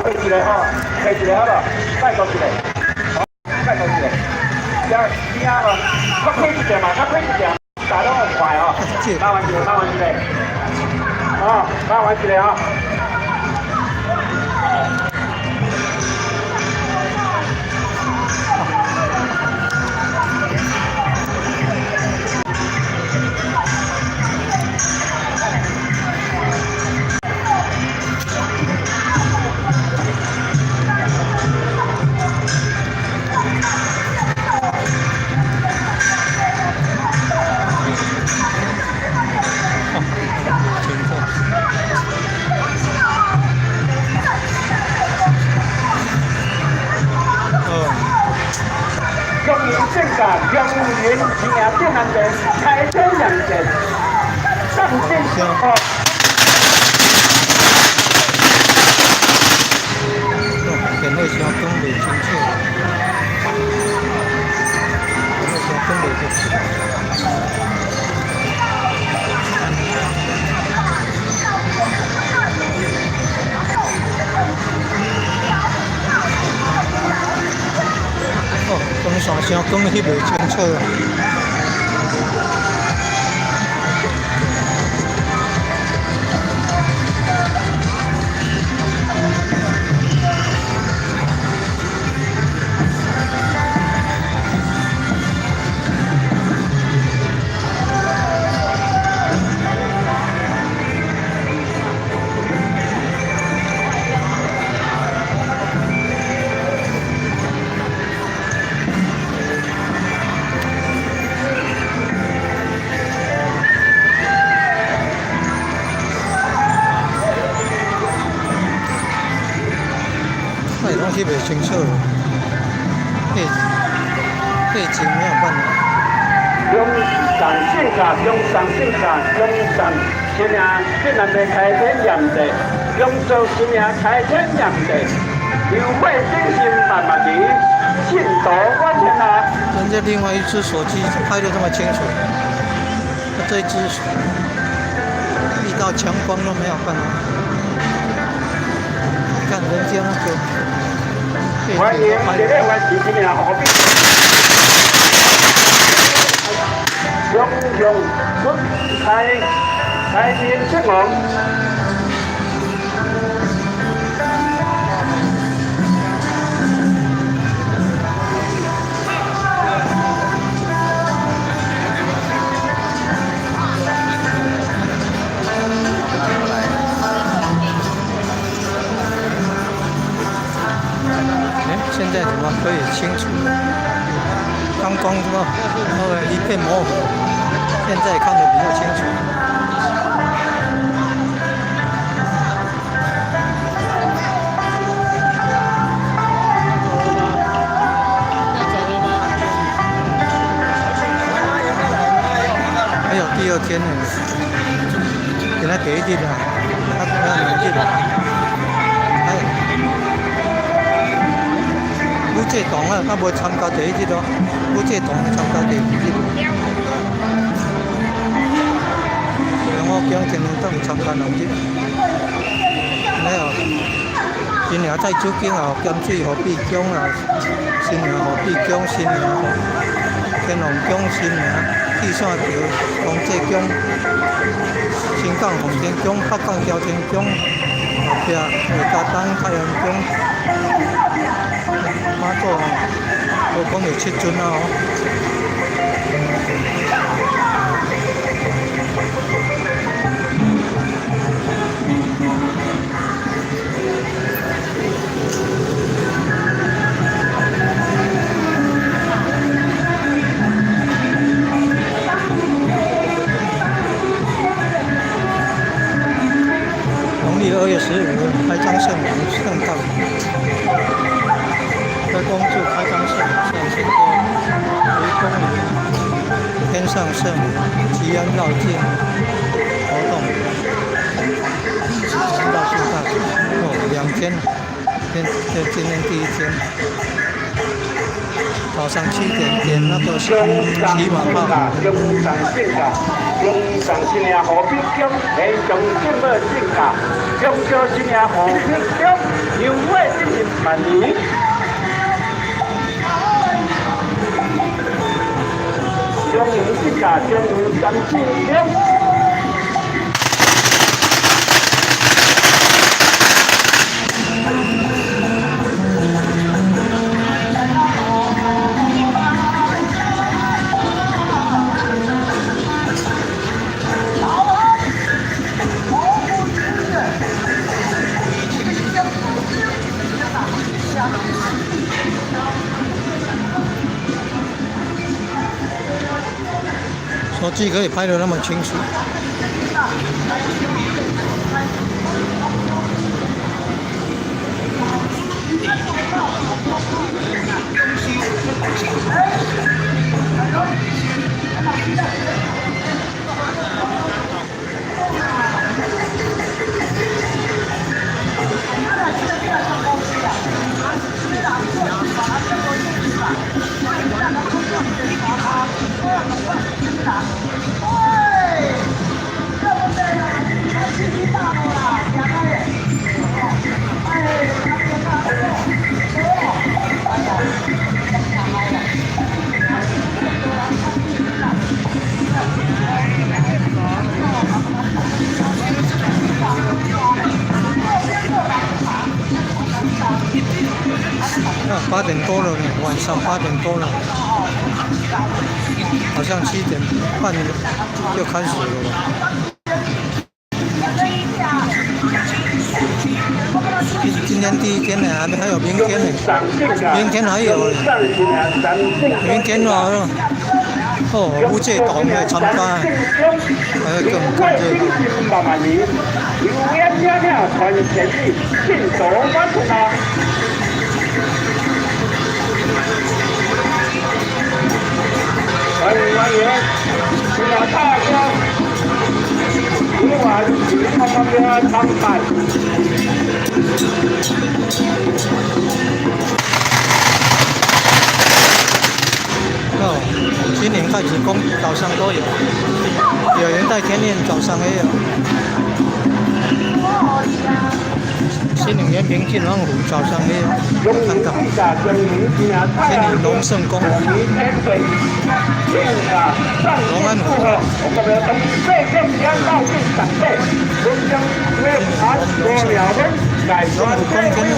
摕一个吼，摕一個好無？拜託一個，好，拜託一個。這邊啊吼，較快一點嘛，較快一點，大攏會快吼。麻煩一個，麻煩一個，哦，麻煩一個吼。清楚。哦，恭迎正港，恭迎新营正南店開天驗店，上線哦。哦，電話聲講袂清楚，電話聲講袂清楚。哦，光線聲講翕袂清楚。那攏翕袂清楚，背背景沒有辦法。恭上聖卡，恭上聖卡，恭上新營正南店開天驗地，恭祝新營開天驗地，油會鼎盛萬萬年，信徒滿天下。人家另外一隻手機拍得這麼清楚，那這一隻遇到強光都沒有辦法。看人家那個背歡迎景都拍熱烈歡迎新營河邊，恭向出開開天聖王。哎，現在怎麼可以清楚？剛剛這個那個一片模糊，現在看得比較清楚。還有第二天呢，給他第一日啊，他兩日啊，哎，武這堂啊，他無參加第一日咯，武這堂參加第二日。我驚天龍都有參加兩日，了後，新營太子宮啊，鹹水御庇宮啊，新營御庇宮，新營天龍宮，新營鐵線橋王濟宮，新港奉天宮，北港朝天宮，後壁魏家東太陽宮，媽祖吼，無講有七尊啊吼。農曆2月15開漳聖王聖誕，在恭祝開漳聖上聖歌回宮裡天上聖母吉安繞境活動，繞境大哦，2天，今天第一天。早上7點點那個起馬炮。中上正價，中上新年何必恭，喜上正母正價，中秋新年何必恭，優惠進行萬年。中午正價，中午三正恭。手機可以拍得那麼清楚。8點多了呢，晚上8點多了，好像7點半就開始了吧。今天第一天呢，還有明天呢，明天還有呢，明天哦，哦，五屆黨來參加，還要更更熱鬧。歡迎歡迎，新年大家，今晚是他們的參拜。哦，新年太子宮早上都有，有人帶天燕早上也有。新寧延平晉王府早上也有，看到。新寧龍勝宮。龍安府。龍府宮天都有。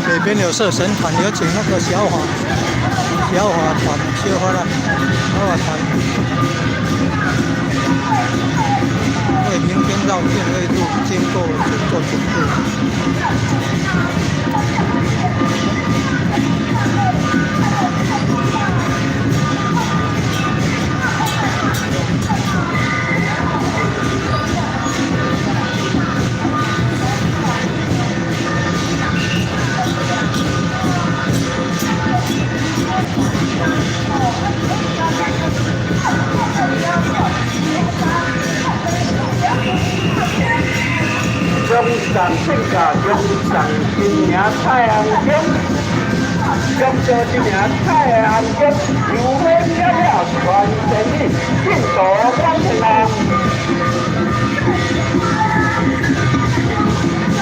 北邊有社神團，有請那個小法團、小法啦，小法團，為明天繞境會路經過做準備。中上正價，中上新年太陽宮，中秋新年太陽宮，油花了了傳千里，進度趕天啦！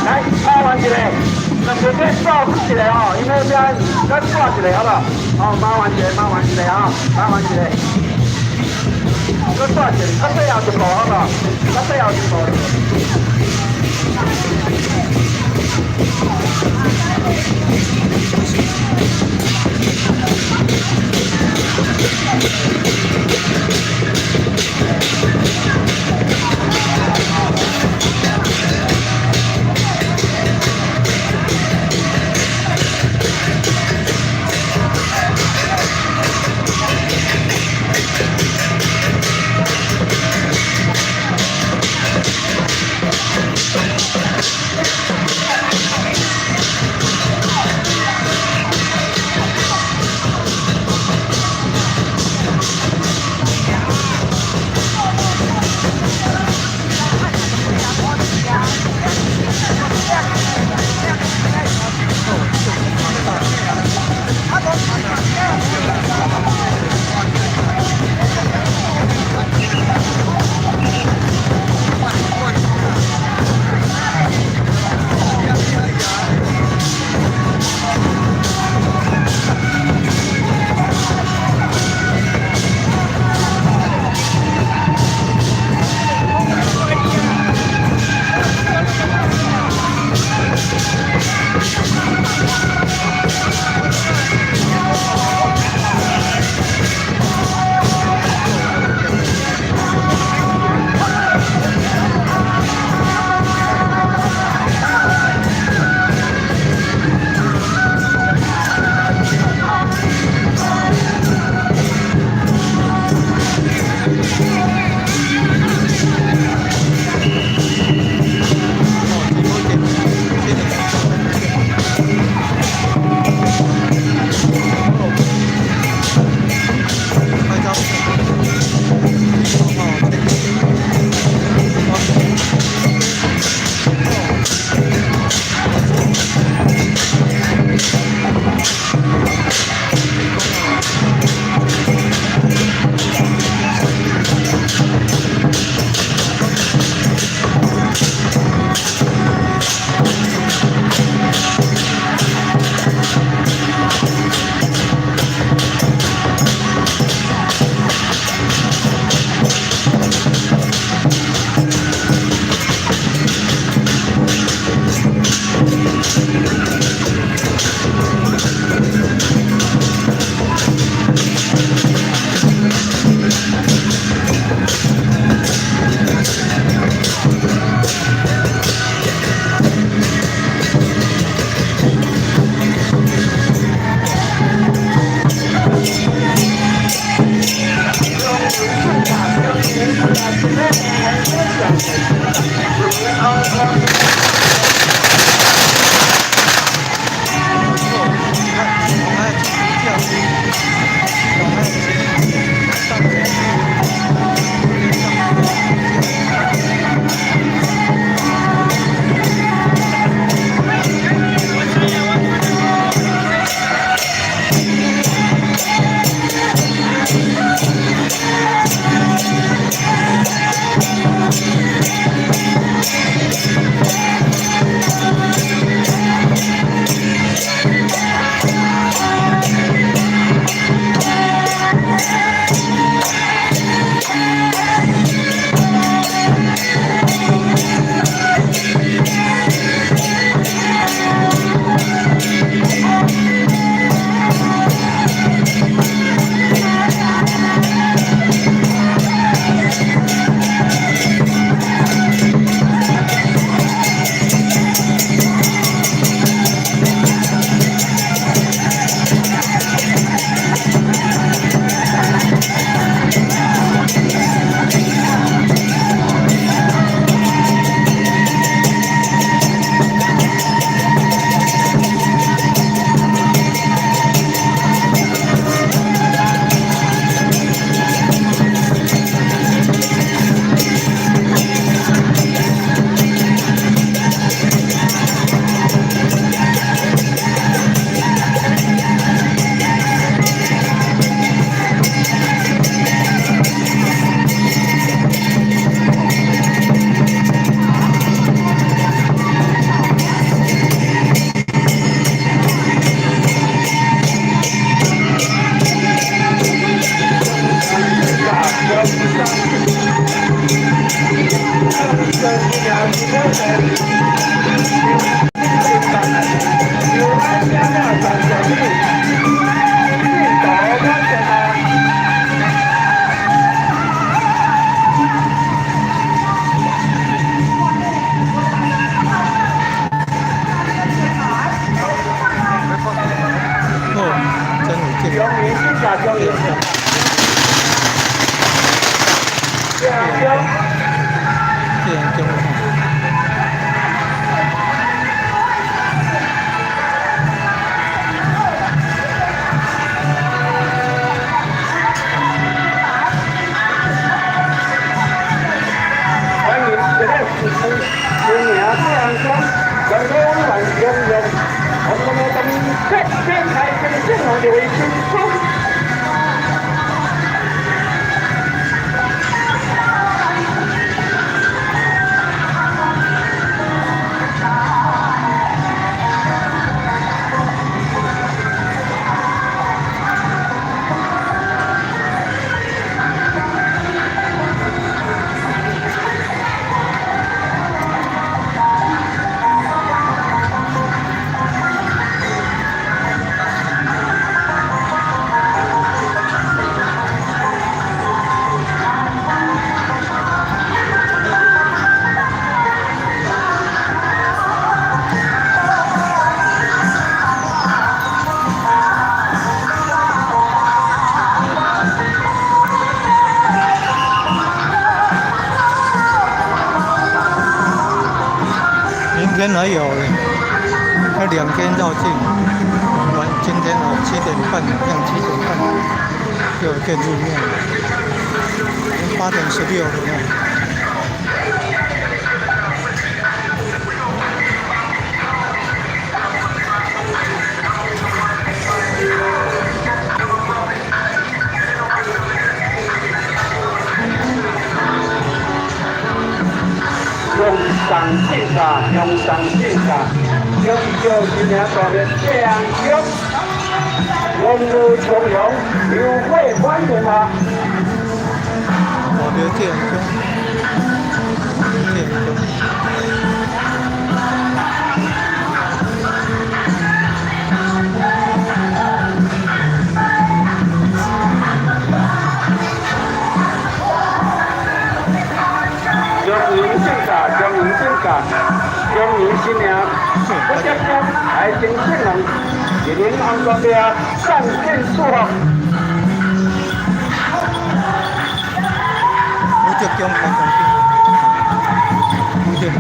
來，麻煩一下，兩個再照一下哦，因為這咱掛一下好不好？哦，麻煩一下，麻煩一下啊，麻煩一下。閣掛一下，較最後一步好不好？較最後一步。哦，真有勁。這樣中。明天還有嘞，還2天繞境，完今天哦7點半，樣7點半又見入廟，8點16了呢。用上信卡，用上信卡，用叫新娘大庙这样叫，龙路重阳，刘慧欢迎啊！大庙这样叫，这样叫。中银信卡，中银信卡，中银新娘，不接受爱情新人，一人红大庙，上进祝福。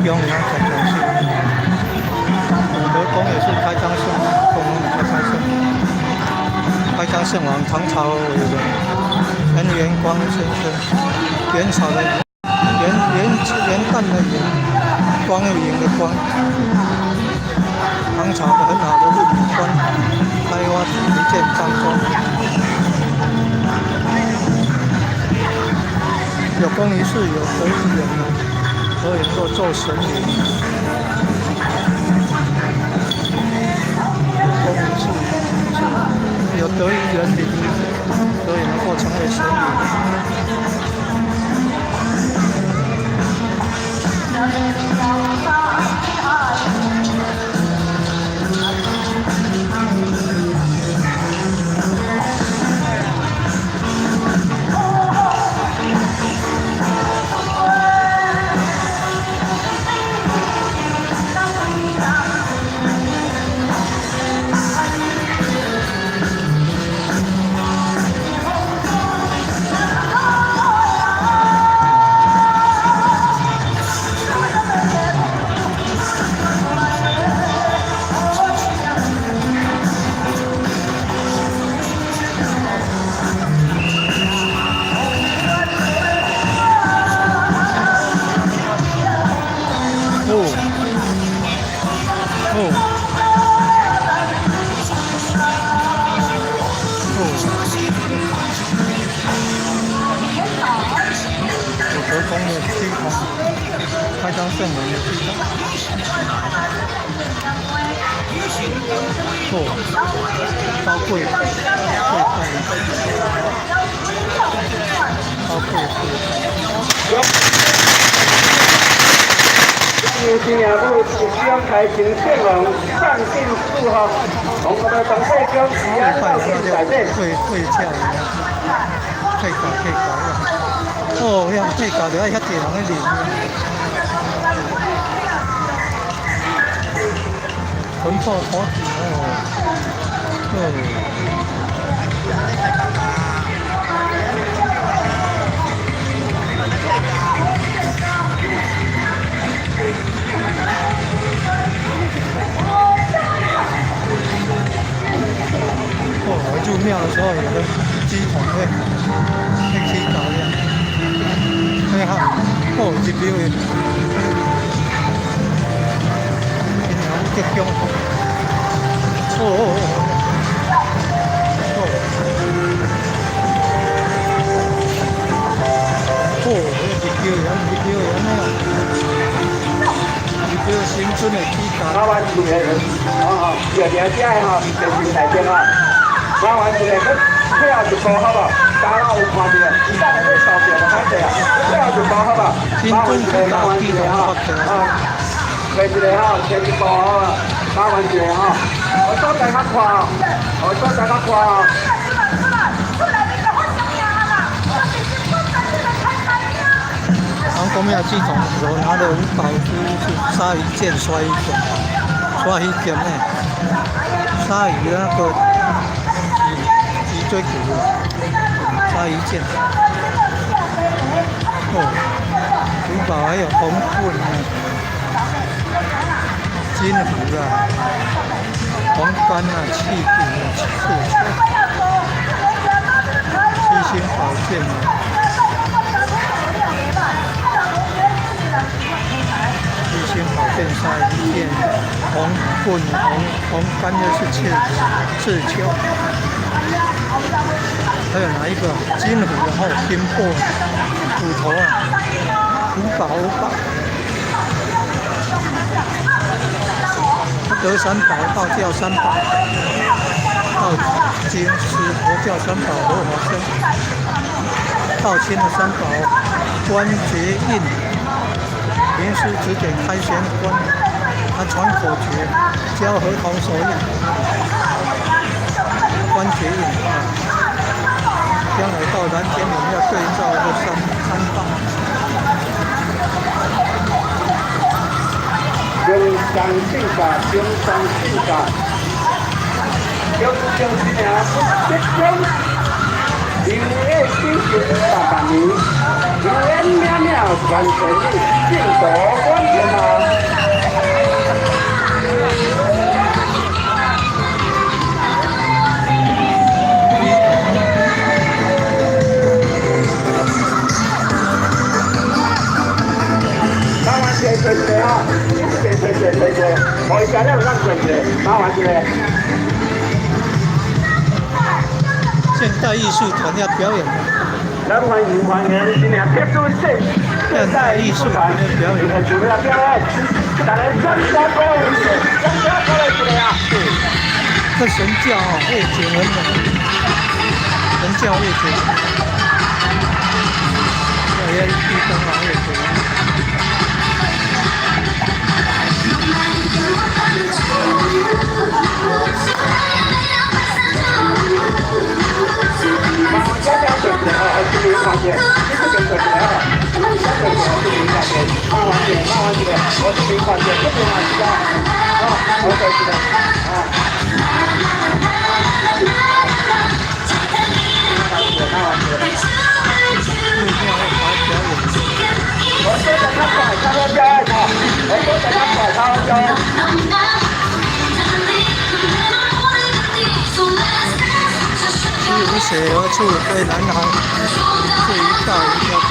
宮然後開張聖。武德宮也是開漳聖宮，開漳聖。開漳聖王，唐朝偉人陳元光先生，元朝的元元元旦的元，光榮的光，唐朝的很好的論官，開發福建漳州。有功於事，有德於人啊，所以能夠做神明。有功於事，是有德於人民，所以能夠成為神明。哦，哦，哦，武德宮的乩童，開漳聖王的乩童。哦，高貴，貴高貴貴。恭喜新娘母一双開心聖王上進祝福，紅國的東西宮喜安拜到那就進在這。跪跪跳，退搞退搞，哦，遐退搞就愛遐濟人咧認。魂魄土地哦，哦。哦，入廟的時候，有個乩童會起搞的，會哈，哦，入廟的，新娘結香，哦哦哦，哦，哦，入廟的，入廟的安尼哦，入廟新春的起價。麻煩一個，好好，著佇遮的吼，就是大燈啊。麻煩一個，閣最後一步好無？大家有看著，伊等下要投票就歹勢啊。最後一步好無？麻煩一個，麻煩一個吼，啊，摕一個吼，摕一步好無？麻煩一個吼，我所在較寬哦，我所在較寬哦。王公廟乩童手拿的五寶珠是鯊魚劍摔一劍，摔魚劍呢？鯊魚的那個脊椎骨，鯊魚劍。哦，五寶還有紅棍啊，金虎啊，紅杆啊，氣柄啊，刺球，七星寶劍啊。七星寶劍、鯊魚劍、紅棍、紅杆又是刺刺球，還有哪一個？金虎，然後金破虎頭啊，五寶五寶，得三寶，道教三寶，道經師佛教三寶佛法僧，道親的三寶關節印。名師指點開玄關，他傳口訣，教河童手印，關節印啊。將來到南天門要對照這三寶。中山正法，中山正法，中中新娘不结婚，流月九十八萬年，流月渺渺完成淨土觀天啊！麻煩坐坐坐啊！坐坐坐坐坐，我而家咧有咱坐坐，麻煩一下。現代藝術團要表演。咱歡迎歡迎，今年特殊現現代藝術團表演，準備表演，大家掌聲鼓勵一下，掌聲鼓勵一下啊！這神轎哦，會景文的，神轎會景，這些地燈啊，會景文。這邊發現，你這邊坐起來哦，這邊坐這邊發現，麻煩一下，麻煩一下，我這邊發現，這邊嘛是啊，哦，我坐起來，啊。我說等他快，他會表演哦，我說等他快，他會表演。無水何處歸南海，這一道要必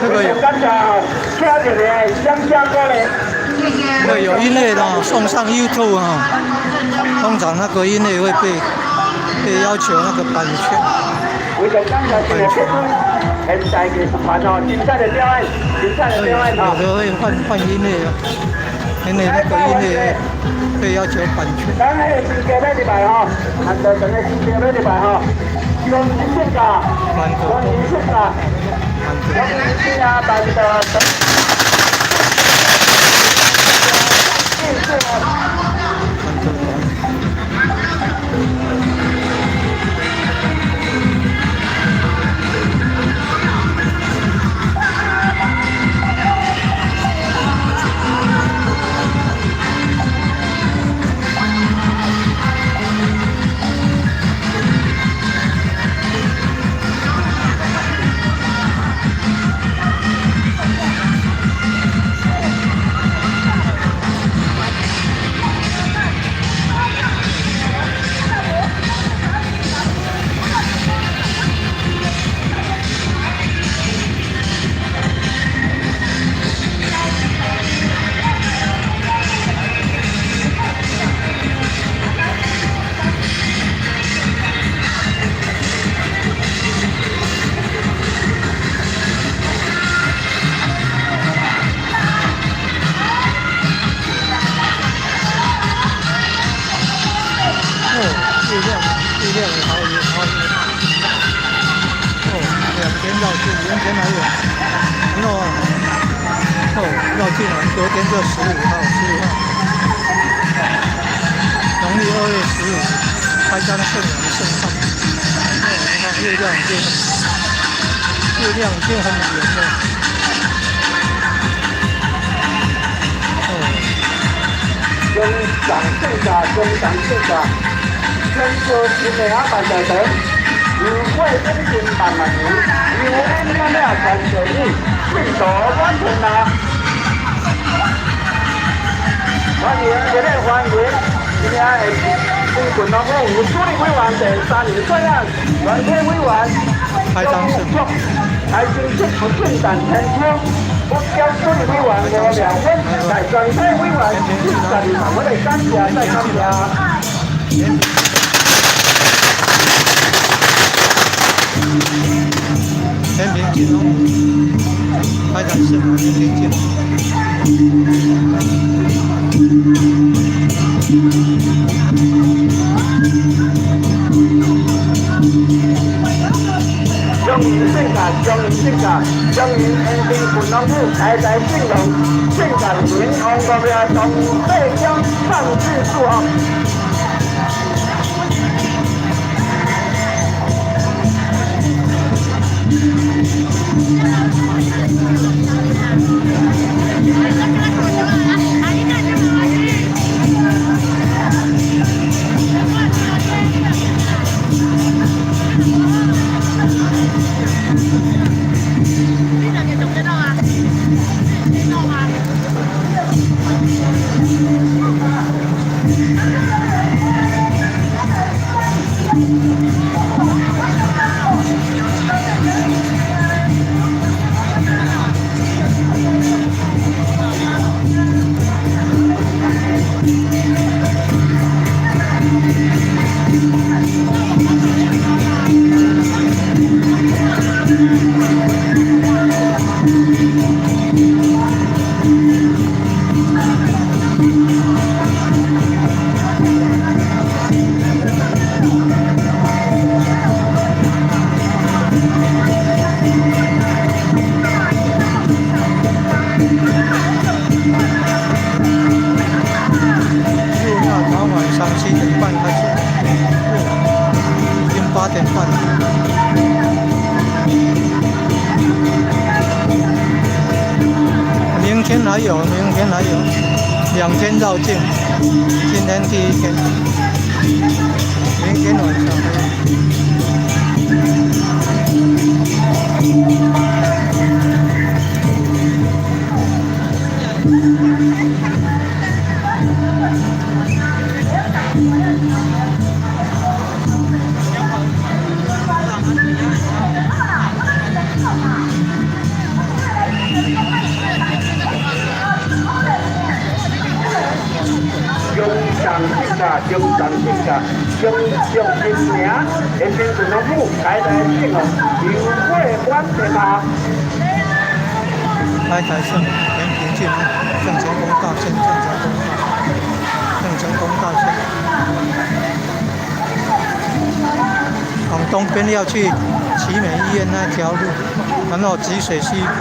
這個有，這個有音樂的，送上 YouTube 啊。通常那個音樂會被要求那個版權。版權。有的會換換音樂啊，因為那個音樂被要求版權。萬多。萬多。境，明天還有，然後哦，繞境完，昨天就十五號，十五號，農曆2月15，開漳聖王聖號。哦，你看月亮已經很，月亮已經很圓了。哦。中上聖駕，中上聖駕，天朝新的阿萬大德，油過頂真萬萬年，油恩了了傳授你，信徒滿天下。歡迎，熱烈歡迎！今天的新郡農府吳主任委員、第三任主任、全體委員，開張聖，開正式不正但天窗，我交主任委員吳妙芬，來全體委員，十二萬，我來感謝，再感謝。延平郡哦，開漳聖王延平郡。中元聖駕，中元聖駕，中元延平郡王府開台聖王，聖駕明王國廟同歲將上至祝福。 7點半開始，已經8點半了。明天還有，明天還有，2天繞境，今天第一天，明天晚上還有。中上聖駕，中上聖駕，中上新名，延平郡王府開台聖王，油過滿天下。開台聖延平郡鄭成功大聖，鄭成功大，鄭成功大聖。往東邊要去奇美醫院那條路，然後集水溪旁。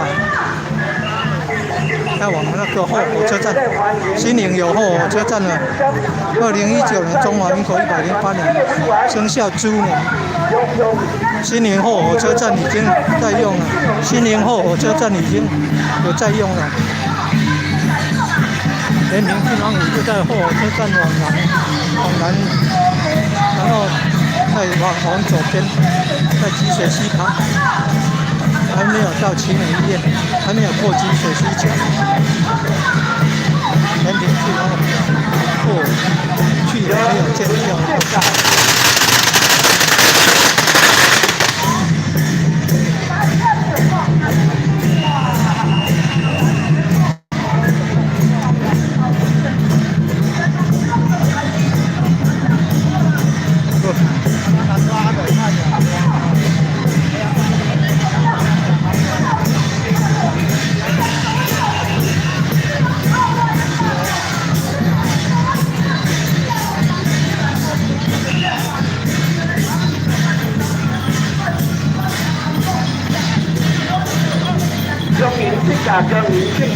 要往那個後火車站，新營有後火車站了。2019年中華民國108年生效豬年，新營後火車站已經在用了。新營後火車站已經有在用了。延平郡王府就在後火車站往南，往南，然後再往左邊，在集水溪旁。還沒有到奇美醫院，還沒有過集水溪橋。延平郡王府過去還有建橋。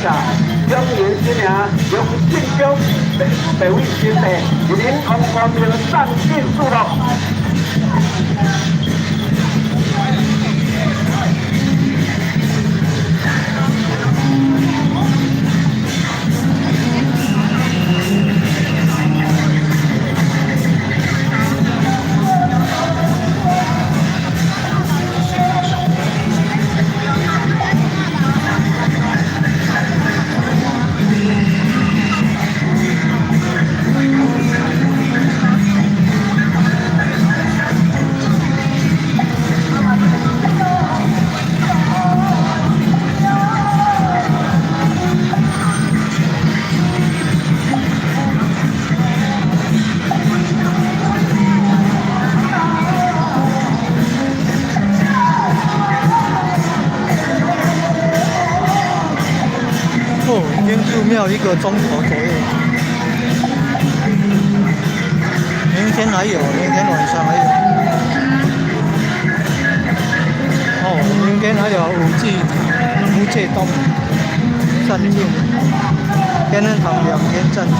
卡，中原新营龙信宫北位新地，林王公庙善尽祝乐。哦，已經入廟一個鐘頭左右。明天還有，明天晚上還有。哦，明天還有五祭五祭東善境，天恩堂2天善境。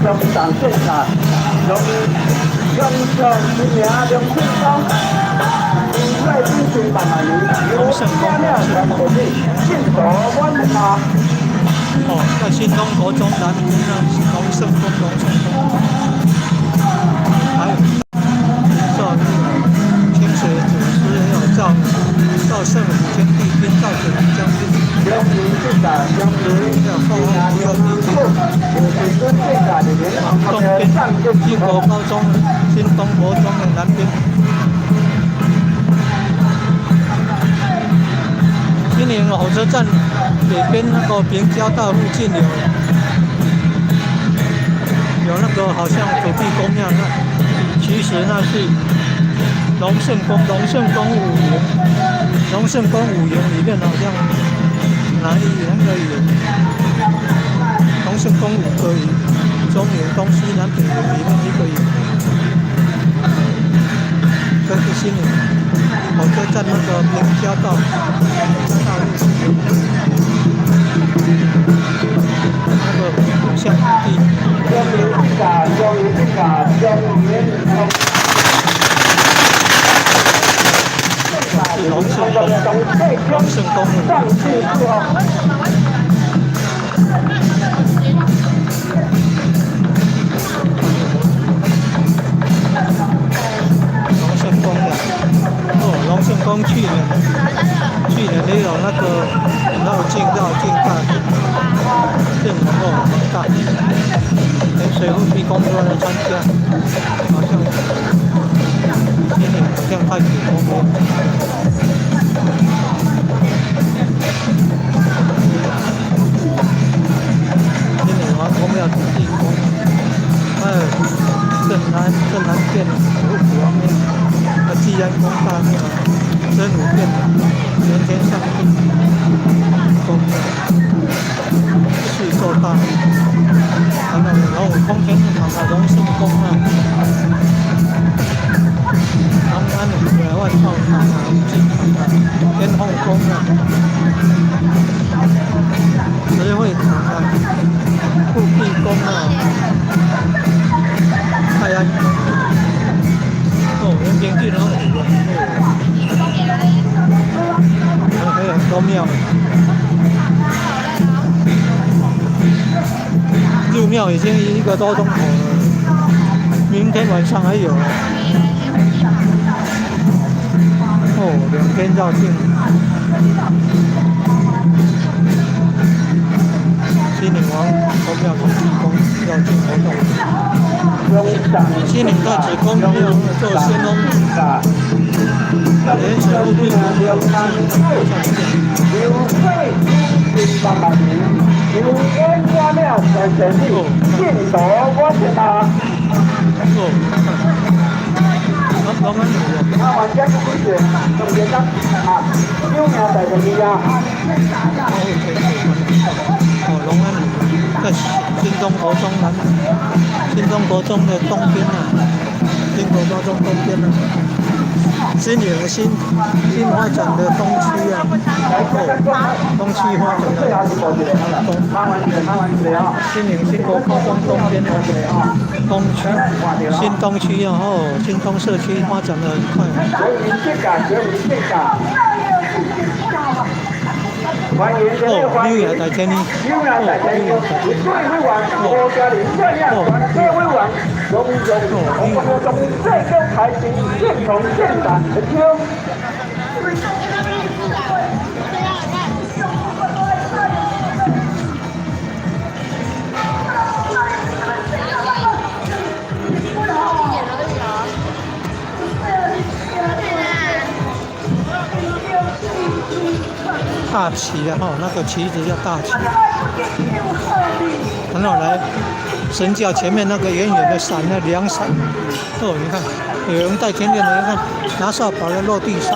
中上信卡，中中上新名中信公，五岁之前万万年，由家庙传过去，信徒满下。哦，在新东国中南边那龙胜宫，龙胜宫，还有赵那个清水祖师，还有赵赵圣武天帝君、赵子龙将军。中原信卡，中原凤凰不要帝君。东边新国高中、新东国中的南边。新营火車站北邊那個平交道附近有那個好像土地公廟，那其實那是龍勝宮，龍勝宮五營，龍勝宮五營裡面好像哪一那個營，龍勝宮五個營，中營、東西南北營裡面一個營，這是新營火車站那個平交道。那個像地。是龍勝宮，龍勝宮。龍勝宮的，哦，龍勝宮去年也有那個繞境大陣容哦，很大，連水富地公都來參加，好像今年好像太子宮沒有。今年王公廟土地公，還有鎮南殿五府王廟，啊，濟安宮大廟，真武殿，玄天上帝宮廟，四座大廟，還有然後空天堂啊，龍勝宮啊，長安府啊，萬壽堂啊，五濟堂啊，天後宮啊，慈惠堂啊，富弼宮啊，泰安宮，哦，延平郡攏有啊，哦，還有很多廟。入廟已經一個多鐘頭了，明天晚上還有。哦，2天繞境。新營王公廟土地公繞境活動。新營太子宮廟做先鋒，連水富弼宮廟劉哦，看，龍安有哦。啊，還這個幾個，同記得啊，表名大朋友啊。哦，龍安在新東國中南，新東國中的東邊啊，新國高中東邊啊，新穎新新發展的東區啊，哦，東區發展的東，新穎新國高中東邊的東區，新東區啊，哦，新東社區發展的很快。哦，柳營大天呢？哦，柳營。大旗啊，吼，那個旗子叫大旗。然後來神轎前面那個遠遠的傘，那兩傘，哦，你看，有人帶天鏈的，你看拿掃把來落地掃，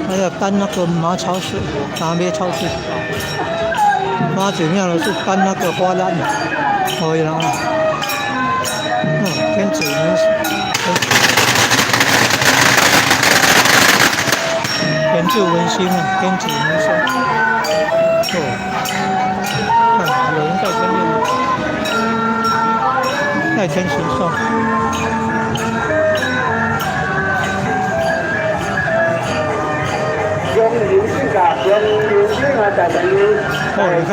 還要搬那個馬草水，打咩草水。媽祖廟的是搬那個花籃，可以了啊。嗯，天子門。天子文心啊，天子門生。哦，看有人在前面，代天行送。哦，你看，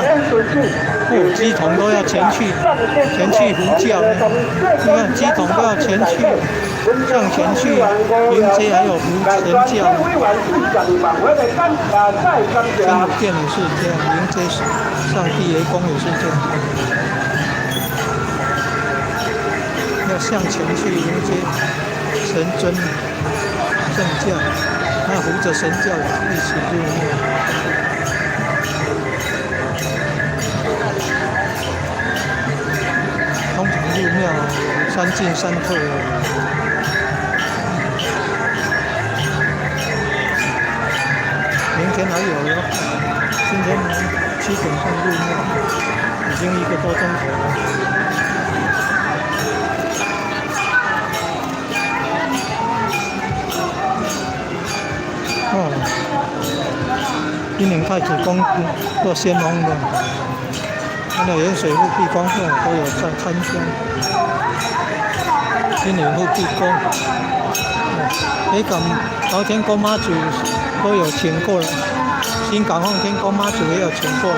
哦，乩童都要前去，前去扶轎，你看乩童都要前去，向前去迎接，還有扶神轎。真武殿也是這樣，迎接上帝爺公也是這樣，要向前去迎接神尊聖轎，他扶着神轎一起入廟。通常入廟三進三退。明天還有喲，今天7點半入廟，已經一個多鐘頭了。哦，金陵太子宮做先鋒的，那個鹽水護庇宮都有在參加。金陵護庇宮，北港朝天宮媽祖都有請過了，新港奉天宮媽祖也有請過了，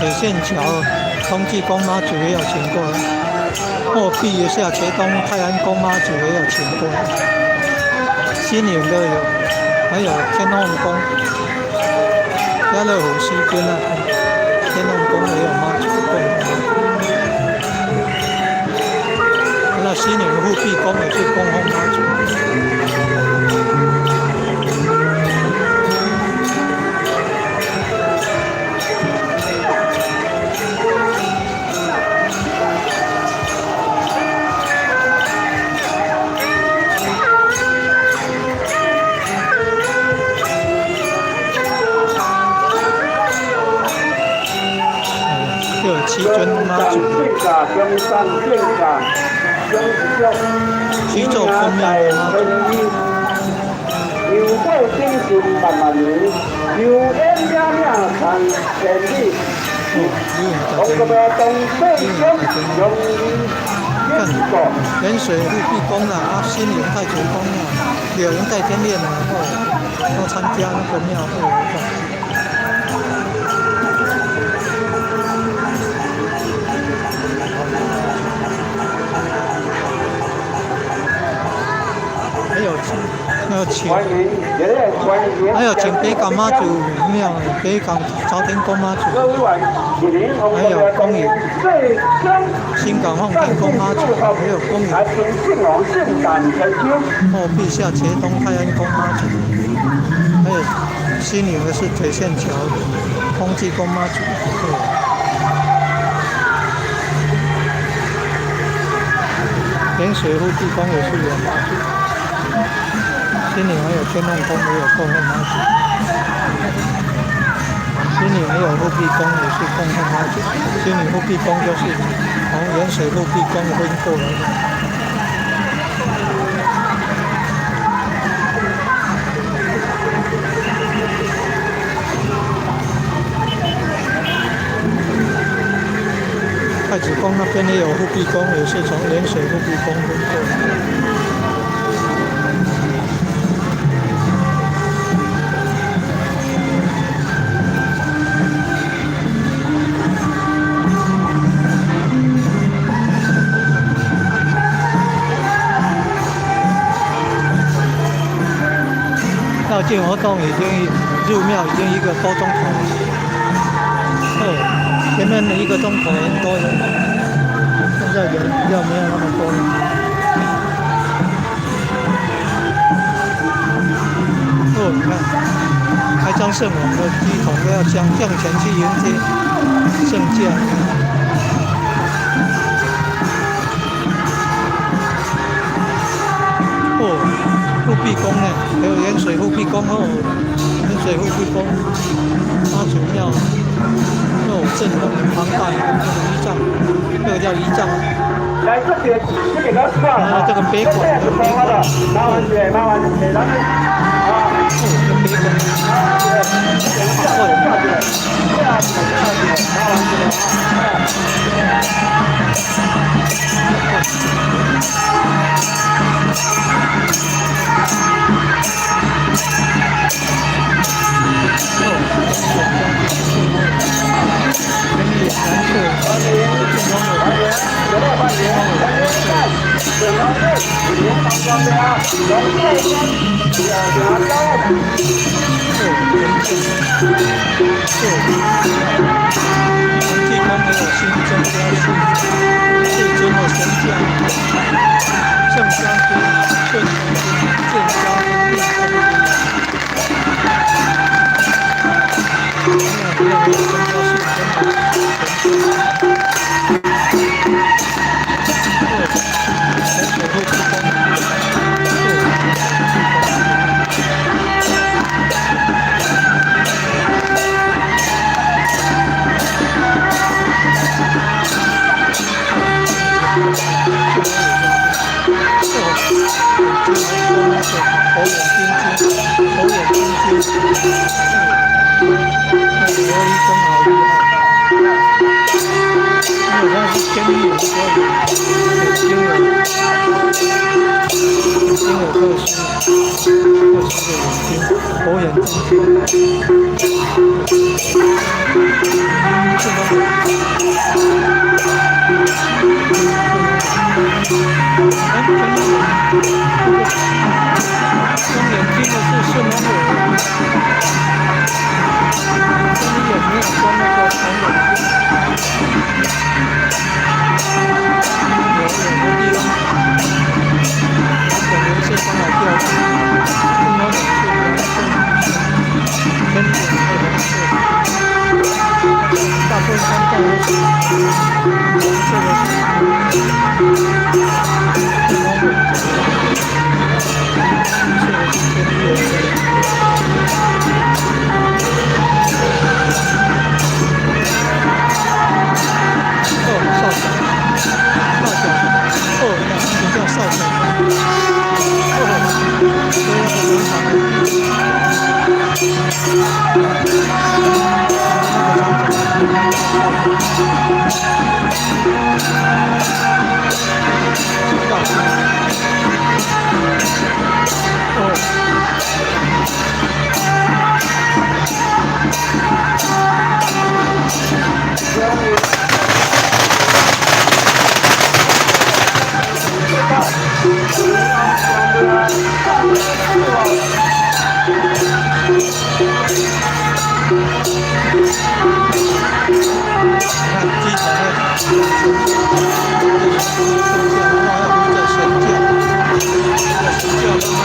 鐵線橋通濟宮媽祖也有請過了，後壁一下茄東泰安宮媽祖也有請過了，新穎的有，還有天後宮，家樂福西邊那天後宮也有媽祖供。那新穎護庇宮也是供奉媽祖。有七尊媽祖，七座宮廟的媽祖。看，鹽水護庇宮啦，啊，新穎太子宮啦，柳營代天殿啦，哦，都參加那個廟會活動。還有請，還有請北港媽祖廟、北港朝天宮媽祖，還有公園，新港奉天宮媽祖，還有公園，後壁下茄東泰安宮媽祖，還有新穎的是鐵線橋通濟宮媽祖。盐水護庇宮也是有媽祖。新崙還有天后宮也有供奉媽祖。新崙也有護庇宮，也是供奉媽祖。新崙護庇宮就是從鹽水護庇宮分過來的。太子宮那邊也有護庇宮，也是從鹽水護庇宮分過來的。繞境活動已經入廟已經一個多鐘頭了，哦，前面一個鐘頭很多人，現在人比較沒有那麼多了。哦，你看，開漳聖王的乩童都要向前去迎接聖駕。哦，護庇宮呢？還有鹽水護庇宮哦，鹽水護庇宮，媽祖廟，哦，陣容很龐大，這個儀仗，這個叫儀仗。來這邊，這邊老師啊，這個別館，這個麻煩一下，麻煩一下，咱們啊，哦，這個別館，濟公沒有新增加四尊的神駕，聖將軍、順將軍、健將軍、命將軍。沒有增加四尊的神駕。對，鹽水護庇宮，對，護庇宮。火眼金睛，那個琉璃燈好厲害，因為它是天意，所以眼睛有特殊的眼睛，火眼金睛。這個，哎，天眼睛的是順風耳，天眼沒有裝那個紅眼睛，有的地方，兩種顏色剛好調轉，順風耳是藍色，天眼是紅色，大部分山洞都是紅色的是順風耳。這個是天眼。哦，少小，少小，哦，那這叫少小。哦，這個很長。那個長哦。你看乩童要向前，聖駕，然後要扶著神轎，這個神轎慢慢。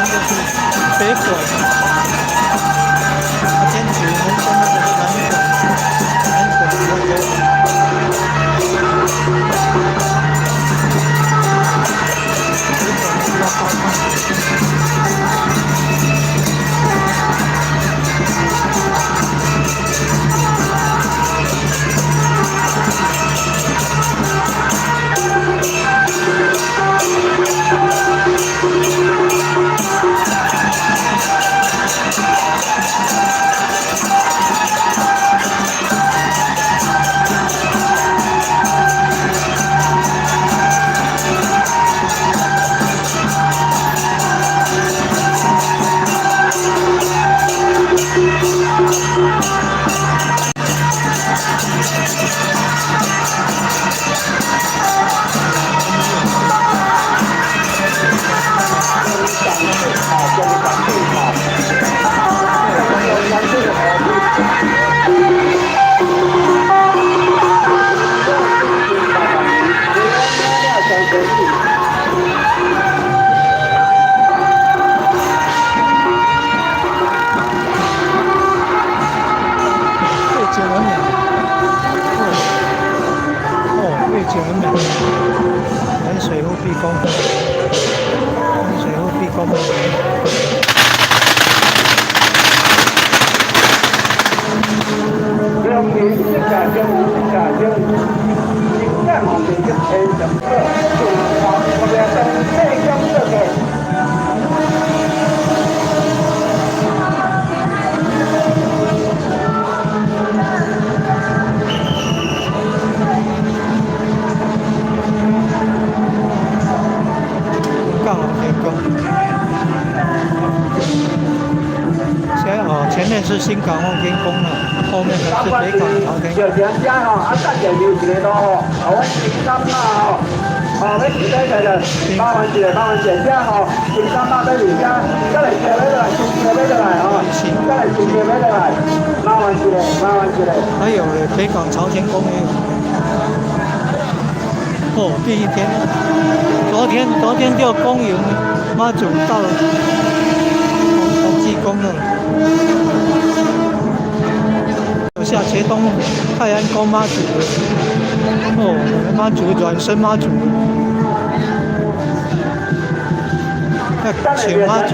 就是北館，啊天主門生那個是南館，南館比較多。北館比較高檔。月景很美，哦，月景很美，南水忽必宮，南水忽必宮。兩年一家中，一家中，新港紅地一千十個，就我們當世港這個。港龍天宮。前哦，前面是新港奉天宮了，後面才是北港朝天宮。就兩家吼，啊，等下留一個路吼，啊，阮金三媽吼，哦，要期待來了，麻煩一下，麻煩一下，遮吼，金三媽要入遮，再來車尾落來，新車尾落來吼，再來新車尾落來，麻煩一下，麻煩一下。還有嘞，北港朝天宮也有。哦，第一天，昨天就恭迎媽祖到了同濟宮了。下茄東泰安宮媽祖，哦，媽祖軟身媽祖，那請媽祖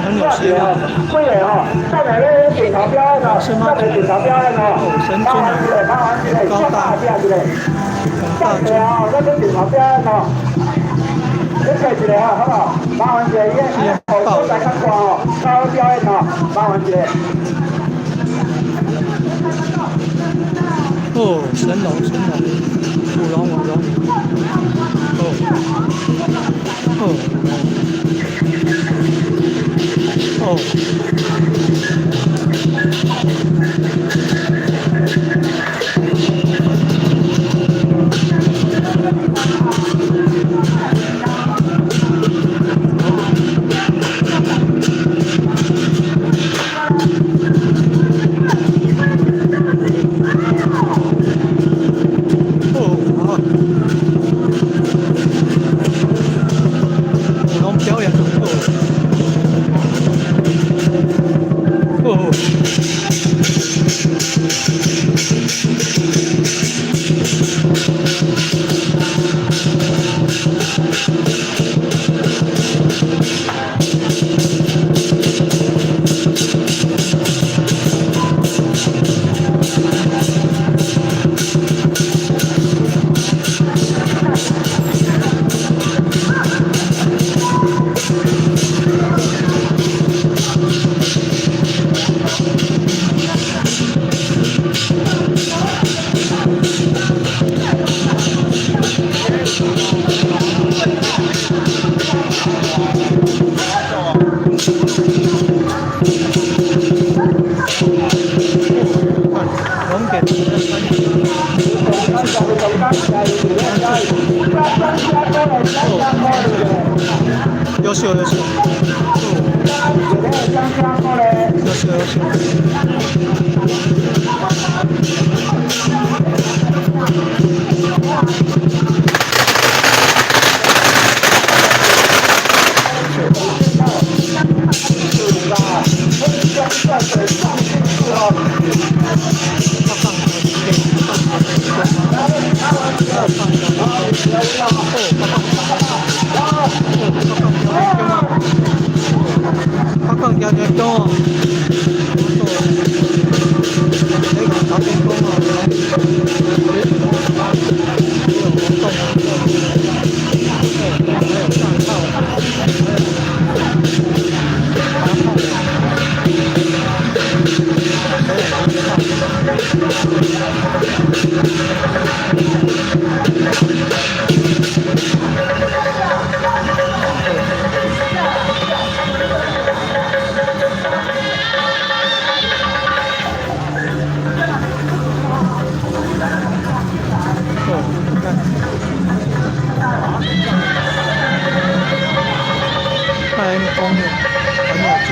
很有學問。幾個吼，等下咧鏡頭表演哦，等下鏡頭表演哦，神尊很高大，很大尊。哦，咱咧鏡頭表演哦，你坐一下吼，好無？麻煩一下，伊個所在較大哦，較好表演哦，麻煩一下。哦，神龍，神龍，舞龍，舞龍，哦，哦，哦。哦，好。舞龍表演，哦，哦。龍點優秀優秀，優秀優秀。公廟還沒有建。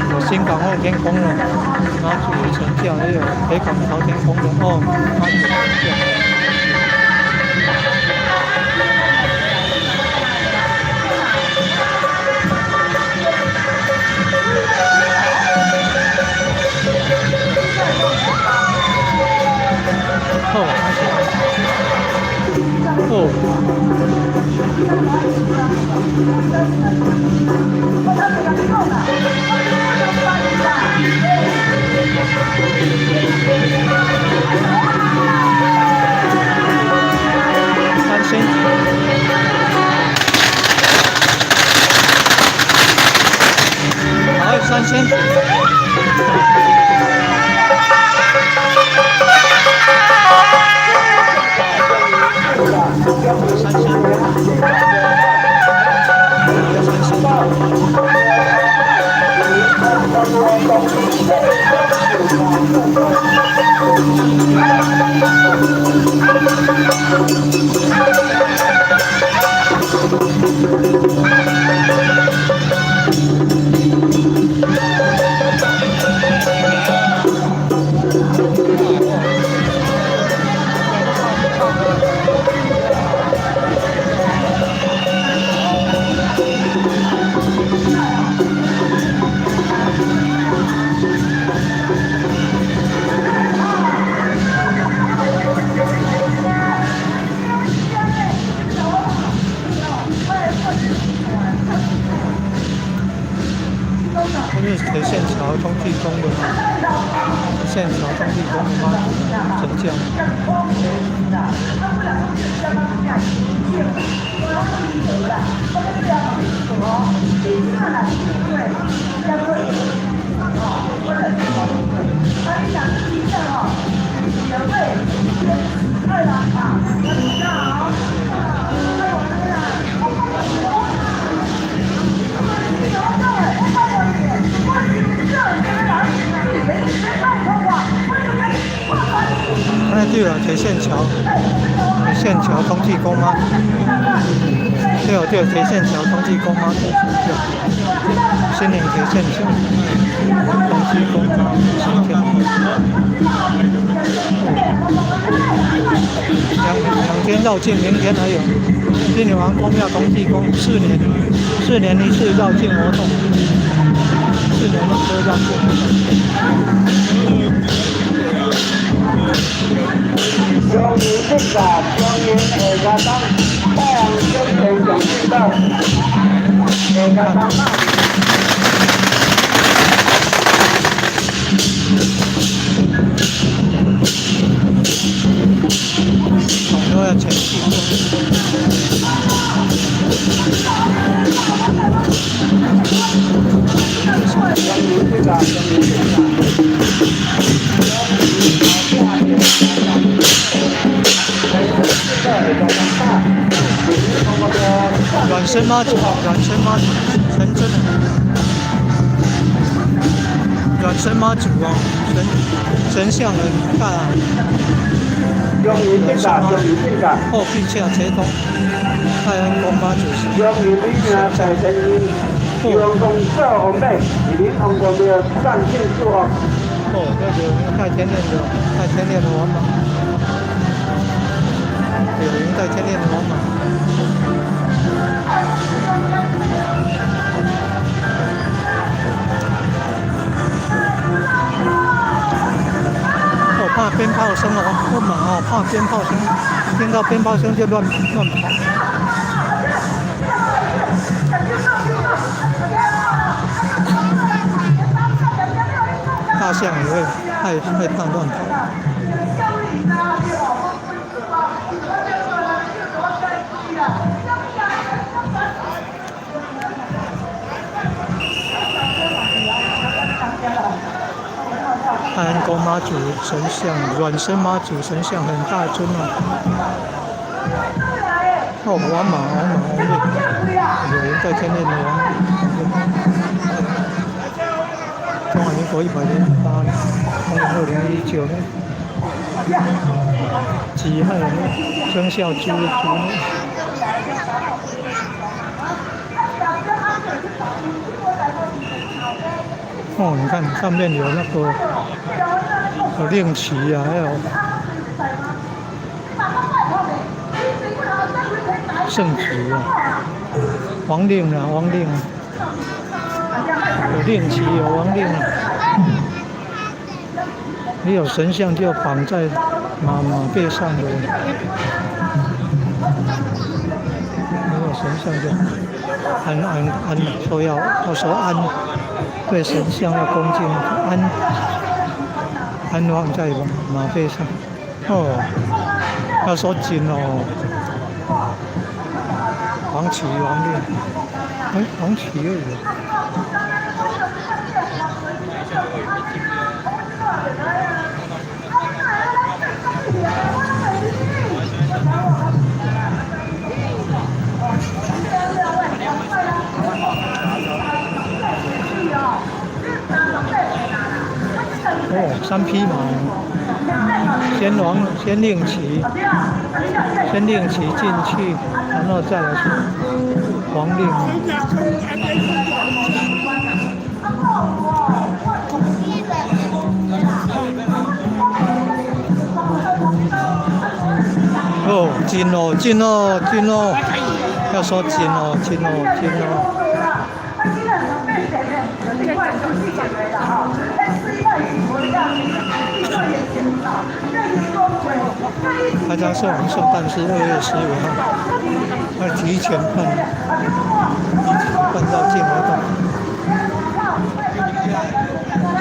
有新港後天宮了，媽祖神轎也有北港朝天宮的哦，媽祖神轎。哦，哦。三仙。好，三仙。三仙。三仙。這是鐵線橋通濟宮的嗎？鐵線橋通濟宮的媽祖神轎。那對了，鐵線橋，鐵線橋通濟宮嗎？對哦對，鐵線橋通濟宮媽祖神轎，新營鐵線橋通濟宮媽祖神轎。兩天繞境，明天還有新營王公廟通濟宮，四年一次繞境活動，四年一次繞境活動。中元節假，中元下家東，太陽升天上正道，下家東嘛。總都要前進。中元節假，中元節假。軟身媽祖，軟身媽祖，成真的。軟身媽祖哦，神像很大。中元節假，中元節假。後壁下切通，泰安宮媽祖。中元里名財神爺，陽光做紅馬，是恁王公廟赞庆祝福。哦，那個帶天鏈的，帶天鏈的王馬，有人帶天鏈的王馬。我怕鞭炮聲哦，不馬哦，怕鞭炮聲，聽到鞭炮聲就亂跑。大象也會害怕亂跑。泰安宮媽祖神像，軟身媽祖神像很大尊哦。哦，王馬，王馬，王馬，有人在天鏈的王馬。中國108年，公元2019年，己亥年，生肖豬，豬年。哦，你看上面有那個有令旗啊，還有聖旨啊，王令啊，王令，有令旗，有王令啊。你有神像就綁在馬背上的，沒有神像就安安安，說要說安，對神像要恭敬，安放在馬背上。哦，要說緊哦，黃旗王令，哎，黃旗又有。哦，三匹馬，先王先令旗，先令旗進去，然後再來是王令。哦，進哦，進哦，進哦，要說進哦，進哦，進哦。開張聖王聖誕是2月15號，要提前辦，辦繞境活動。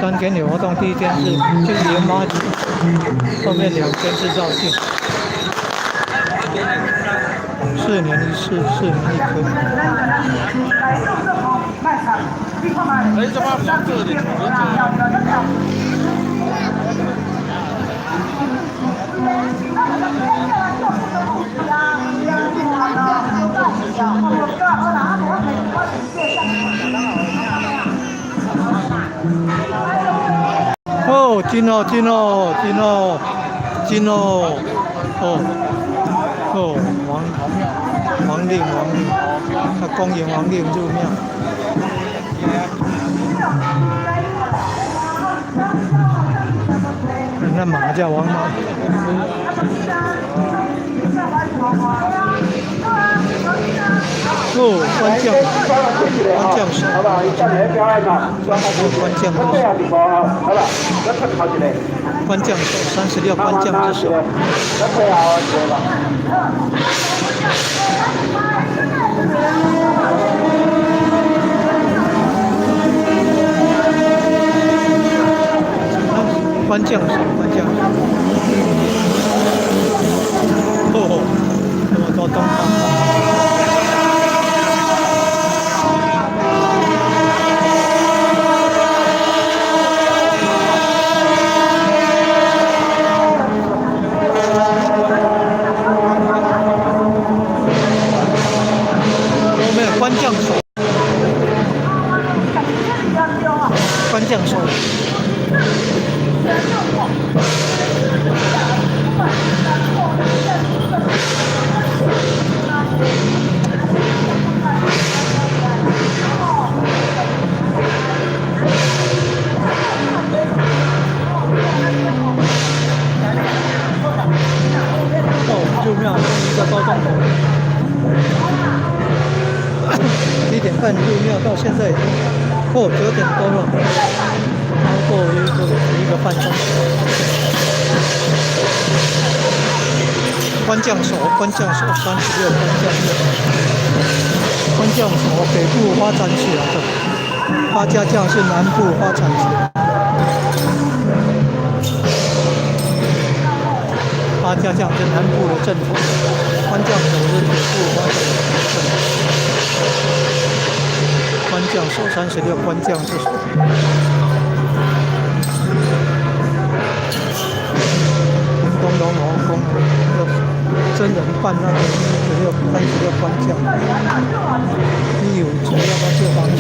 3天有活動，第一天是去迎媽祖，後面2天是繞境。4年一次，4年一科。哦，進哦，進哦，進哦，進哦，哦，哦，王令，王令，他恭迎王令入廟。那馬叫王馬。哦，關將，關將手，關將，關將手，36關將之首。關將手，關將手。哦，這麼多燈泡。沒有關將手，關將手。哦，入廟一個多鐘頭，7點半入廟到現在已經過9點多了，超過1個半鐘頭。關將手，關將手，36關將手，關將手北部發展起來的，八家將是南部發展起來的。八家將是南部的正統，關將手是北部發展的正統。關將手36關將之首。東龍皇宮真人扮那個36關將，你有主要他做黃色。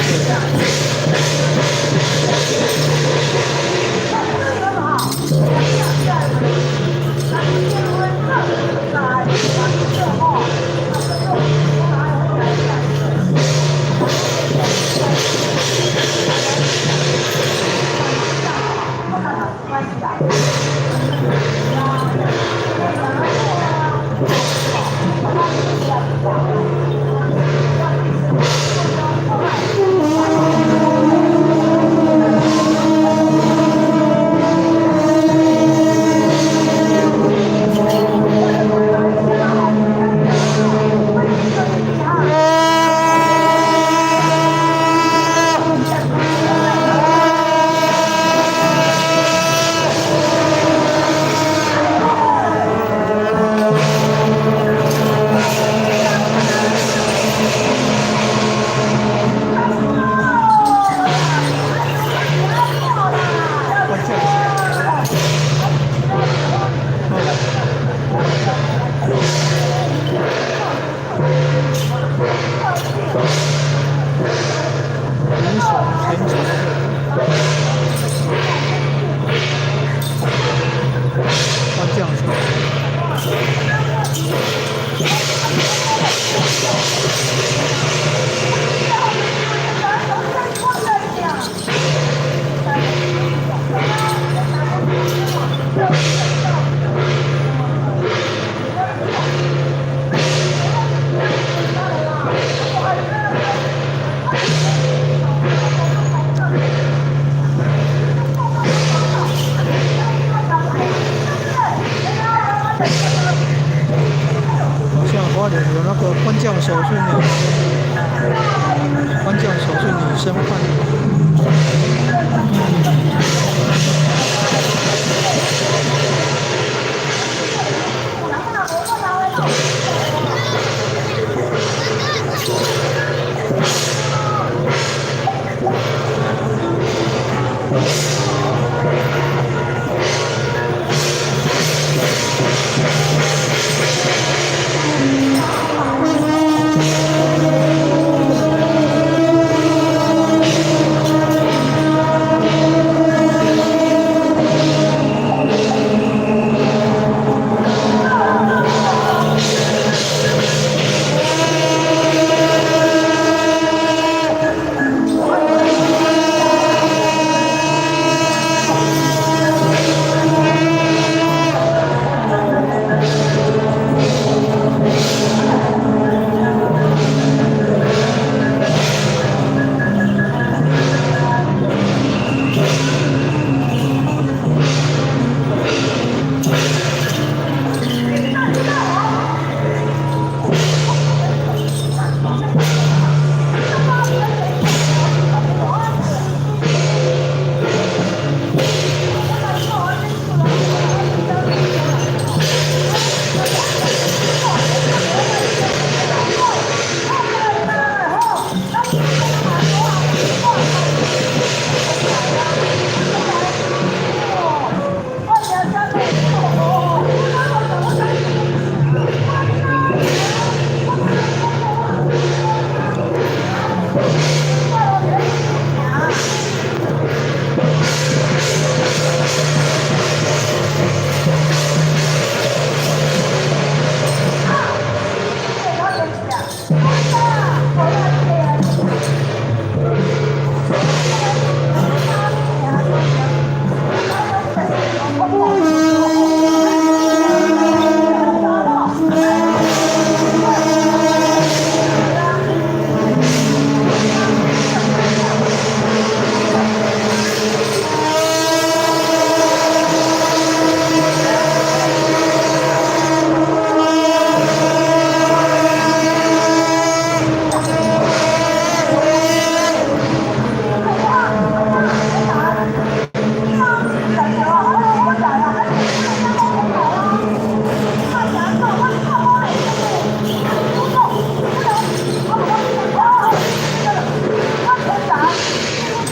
民雄全场。官将手。好像花蓮有那個官將手是女生，官將手是女生扮的。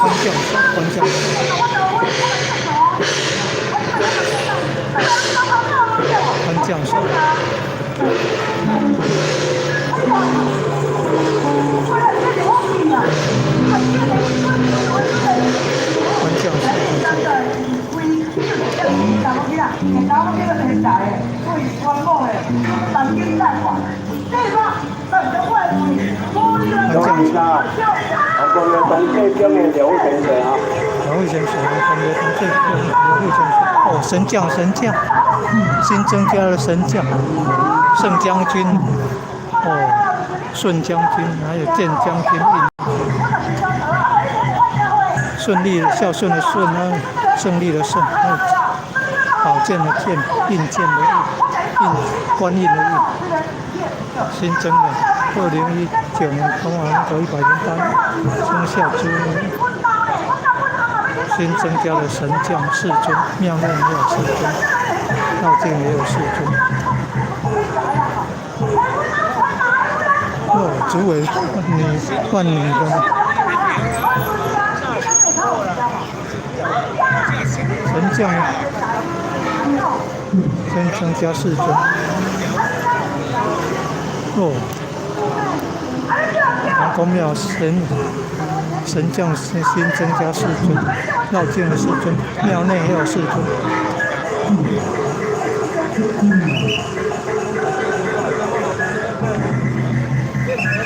官將手。官將手。官將手。我們同濟宮的劉先生啊，劉先生，我們同濟宮劉先生，哦，神將神將，新增加了神將，聖將軍，哦，順將軍，還有健將軍，順利的孝順的順啊，勝利的勝，還有寶劍的劍，印劍的印，印官印的印，新增的。2019年中華民國100年生肖豬，新增加了神將四尊，廟內也有四尊，道境也有四尊。哦，主委女万女的神將，新增加四尊。哦。王公廟神將新增加四尊，繞境了四尊，廟內也有四尊。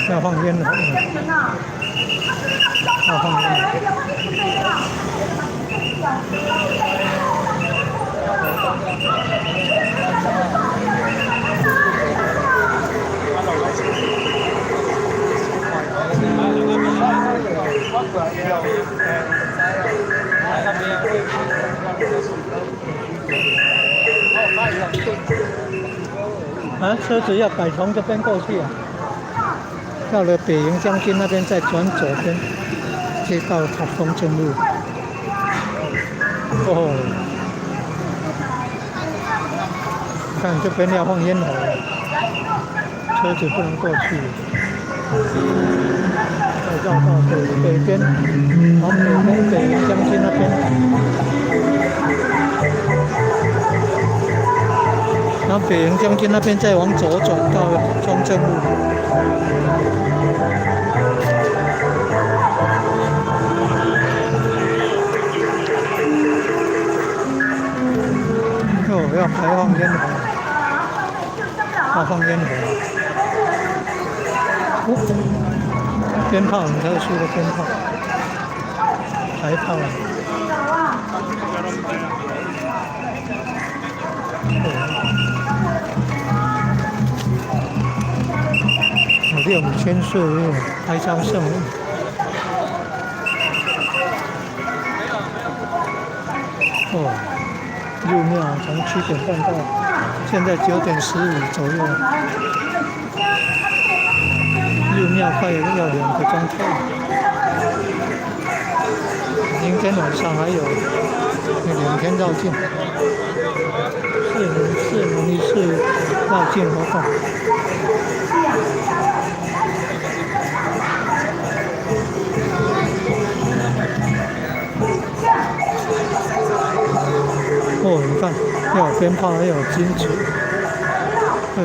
要放煙火，要放煙火。啊，車子要改從這邊過去啊，到了北營將軍那邊再轉左邊，去到中正路。哦，看這邊要放煙火，車子不能過去。再繞到北邊，往北邊北營將軍那邊。然後北營將軍那邊再往左轉到中正路。哦，要排放煙火，要放煙火。哦，鞭炮很特殊的鞭炮，排炮。哦，6000歲開張聖。哦，入廟從7點半到現在9點15左右，入廟快要2個鐘頭。明天晚上還有2天繞境，4年一次繞境活動。哦，你看，又有鞭炮，又有金紙，對。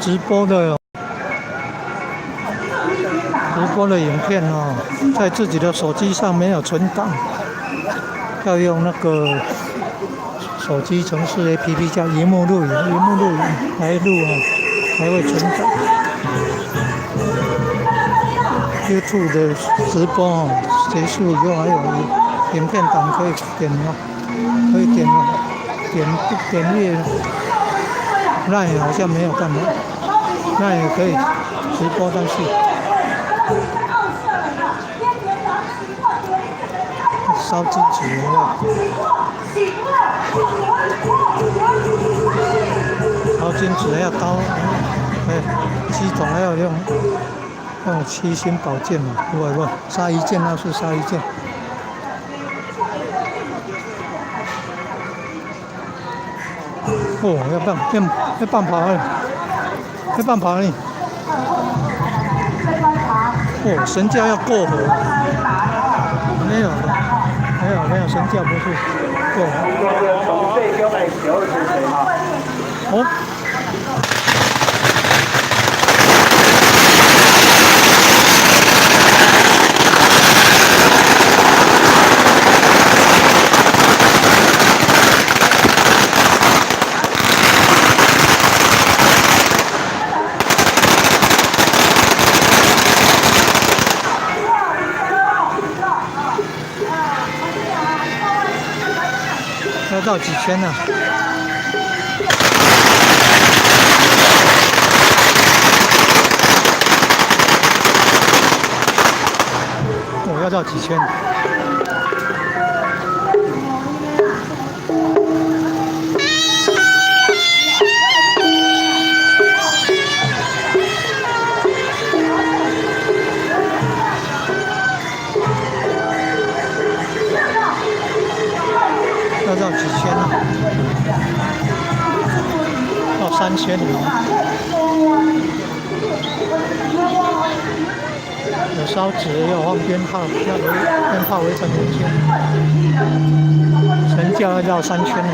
直播的影片哦，在自己的手機上沒有存檔，要用那個手機程式 APP 叫螢幕錄影，螢幕錄影來錄哦，才會存檔。YouTube 的直播哦，結束以後還有影片檔可以點哦，可以點哦，點點閱。那也好像沒有辦法，那也可以直播，但是燒金紙要燒金紙還要刀，哎，乩童還要用七星寶劍嘛，不不，殺一劍那是殺一劍。哦，要放要要放炮了，要放炮呢！哦，神轎要過河，沒有，沒有，沒有，神轎不是過河。哦。要繞幾圈呢？我要繞幾圈？燒紙，也有放鞭炮，要圍鞭炮圍成圓圈。神轎要繞三圈呢，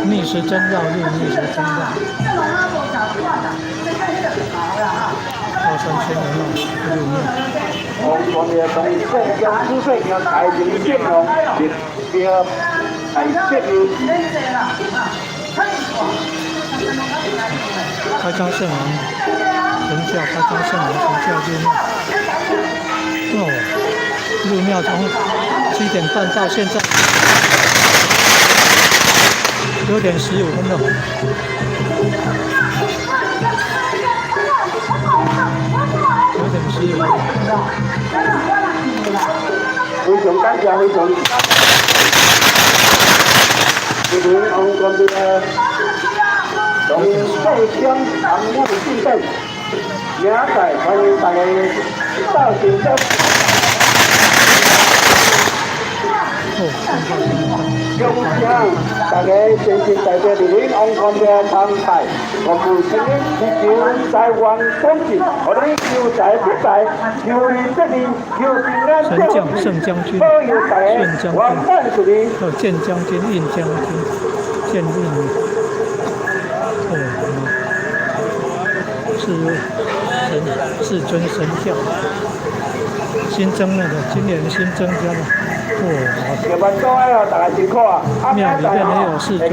逆時針繞，逆逆時針繞，繞三圈然後入廟。王冠廟從聖江紫水宮開明正王立廟來設立。開漳聖王神轎，開漳聖王神轎入廟。哦，入廟從7點半到現在9點15分了。9點15。非常感謝，非常。這邊王冠廟從聖江南武進殿，明仔歡迎大家到現場。恭請大家先先代表蒞臨王冠廟參拜，我父親祈求財源廣進，予你求財得財，求利得利，求平安神將、聖將軍、保佑大家順將圓滿順利。軍、有劍將軍、印將軍、劍印，哦，是神至尊神轎，新增了的，今年新增加的，哦，夜晚做愛哦，大家辛苦啊！廟裡面也有四尊。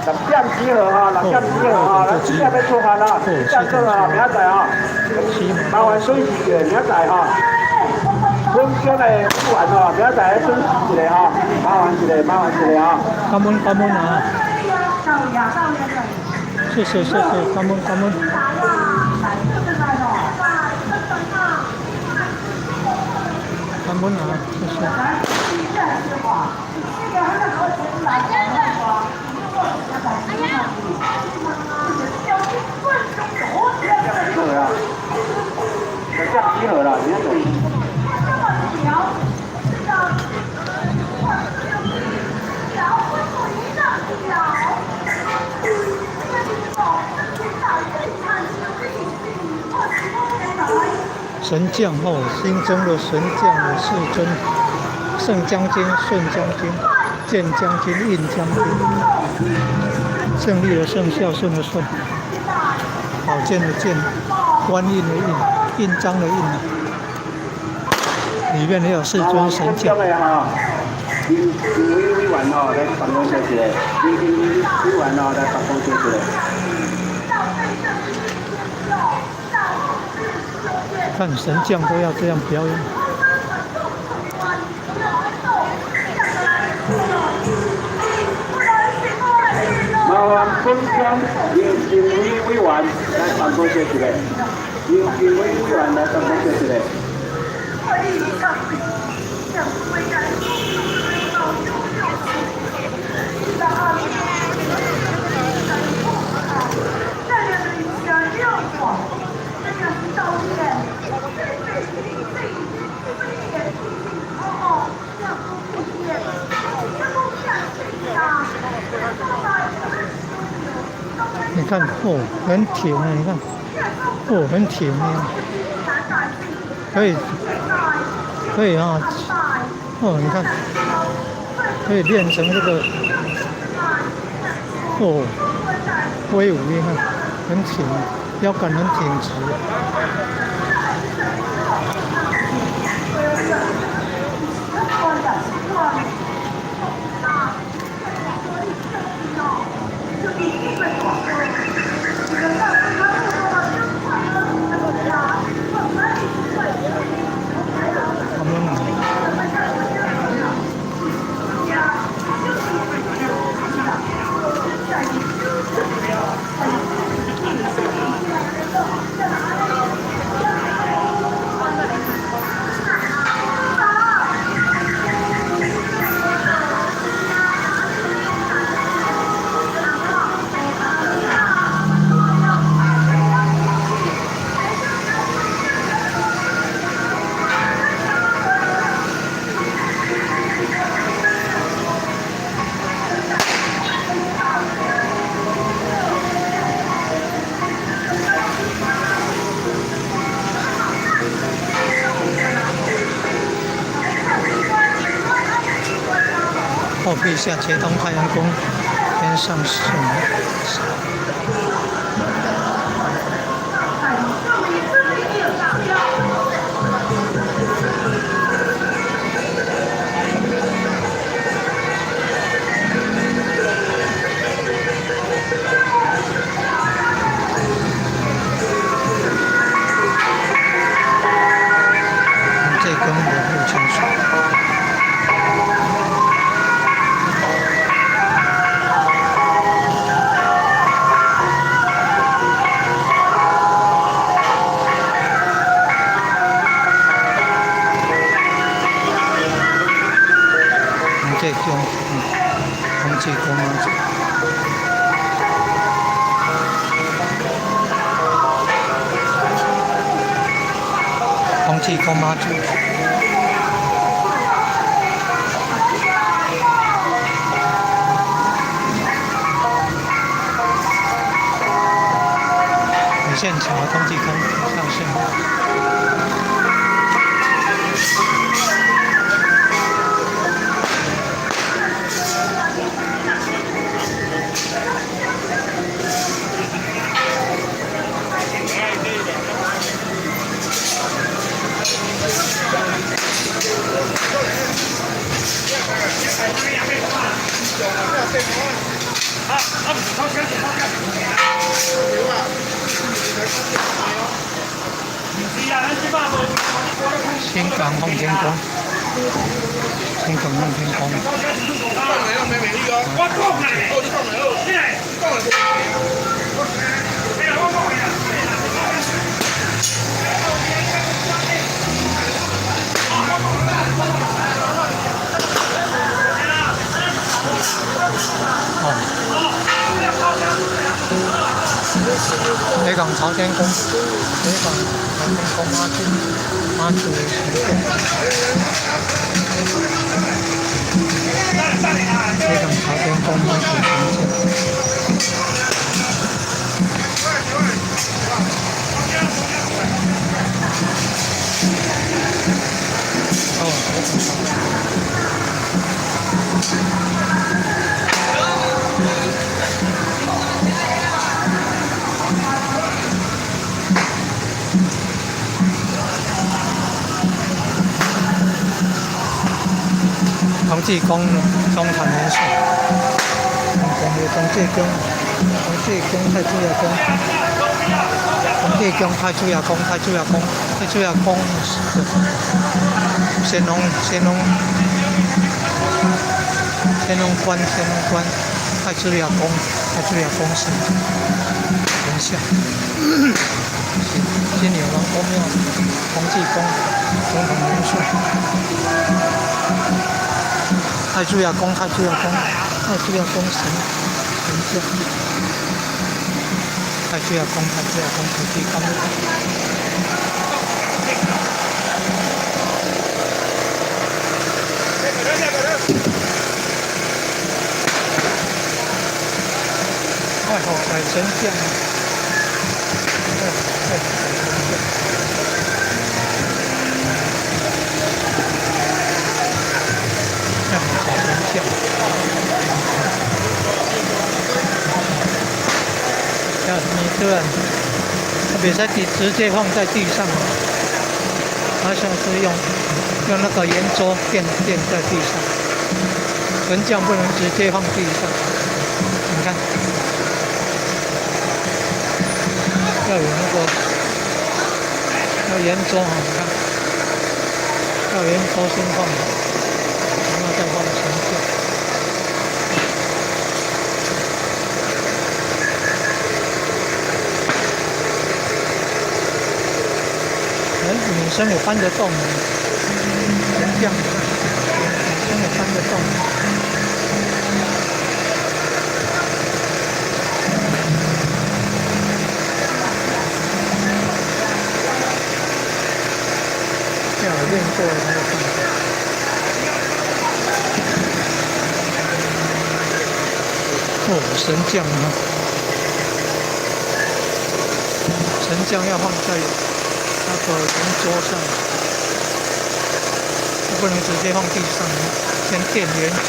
六點集合哈，六點集合哈，咱7點欲出發啦，7點過啊，明仔載哈，麻煩準時一下，明仔載哈。本鄉的委員吼，明仔載準時一下哈，麻煩一下，麻煩一下哈。感恩感恩啊！謝謝謝謝，感恩感恩。感恩啊，謝謝。對啊，六點集合啦，明仔載。神將哦，新增的神將有四尊：聖將軍、順將軍、劍將軍、印將軍。勝利的勝，孝順的順，寶劍的劍，官印的印，印章的印啊。裡面也有四尊神將。林林委委員吼來辦公室一下，林林委員吼來辦公室一下。看神將都要這樣表演。麻煩本鄉林金偉委員來辦公室一下，林金偉委員來辦公室一下。你看哦，很挺啊！你看，哦，很挺啊，可以，可以啊，哦，你看，可以練成這個，哦，威武，你看，很挺，腰桿很挺直。后陛下偕同太阳宫天上圣。这宫无好清楚。这宫，风济公妈祖。风济公妈祖。李宪桥风济公上圣。新港奉天宫，新港奉天宫。哦，北港朝天宫，北港朝天宫妈祖妈祖神殿。北港朝天宫妈祖神殿。哦，北港朝天。同济宫中坛元帅，同济宫，同济宫太子爷宫，同济宫太子爷宫，太子爷宫，太子爷宫，乾隆乾隆乾隆关乾隆关，太子爷宫，太子爷宫是神像，新柳王公庙，同济宫总统元帅。太子爷公，太子爷公，太子爷公神神像，太子爷公，太子爷公，土地公。爱好财神将，爱财神将。叫什么对吧？袂使直接放在地上，它像是用那个圆桌垫在地上，神将不能直接放地上，你看，要有那个要圆桌啊，你看，要圆桌先放，然后再放神将。女生也搬得动，神将，女生也搬得动。要有练过才能搬。哦，神将啊！神将要放在那个圆桌上，不能直接放地上，先垫圆桌。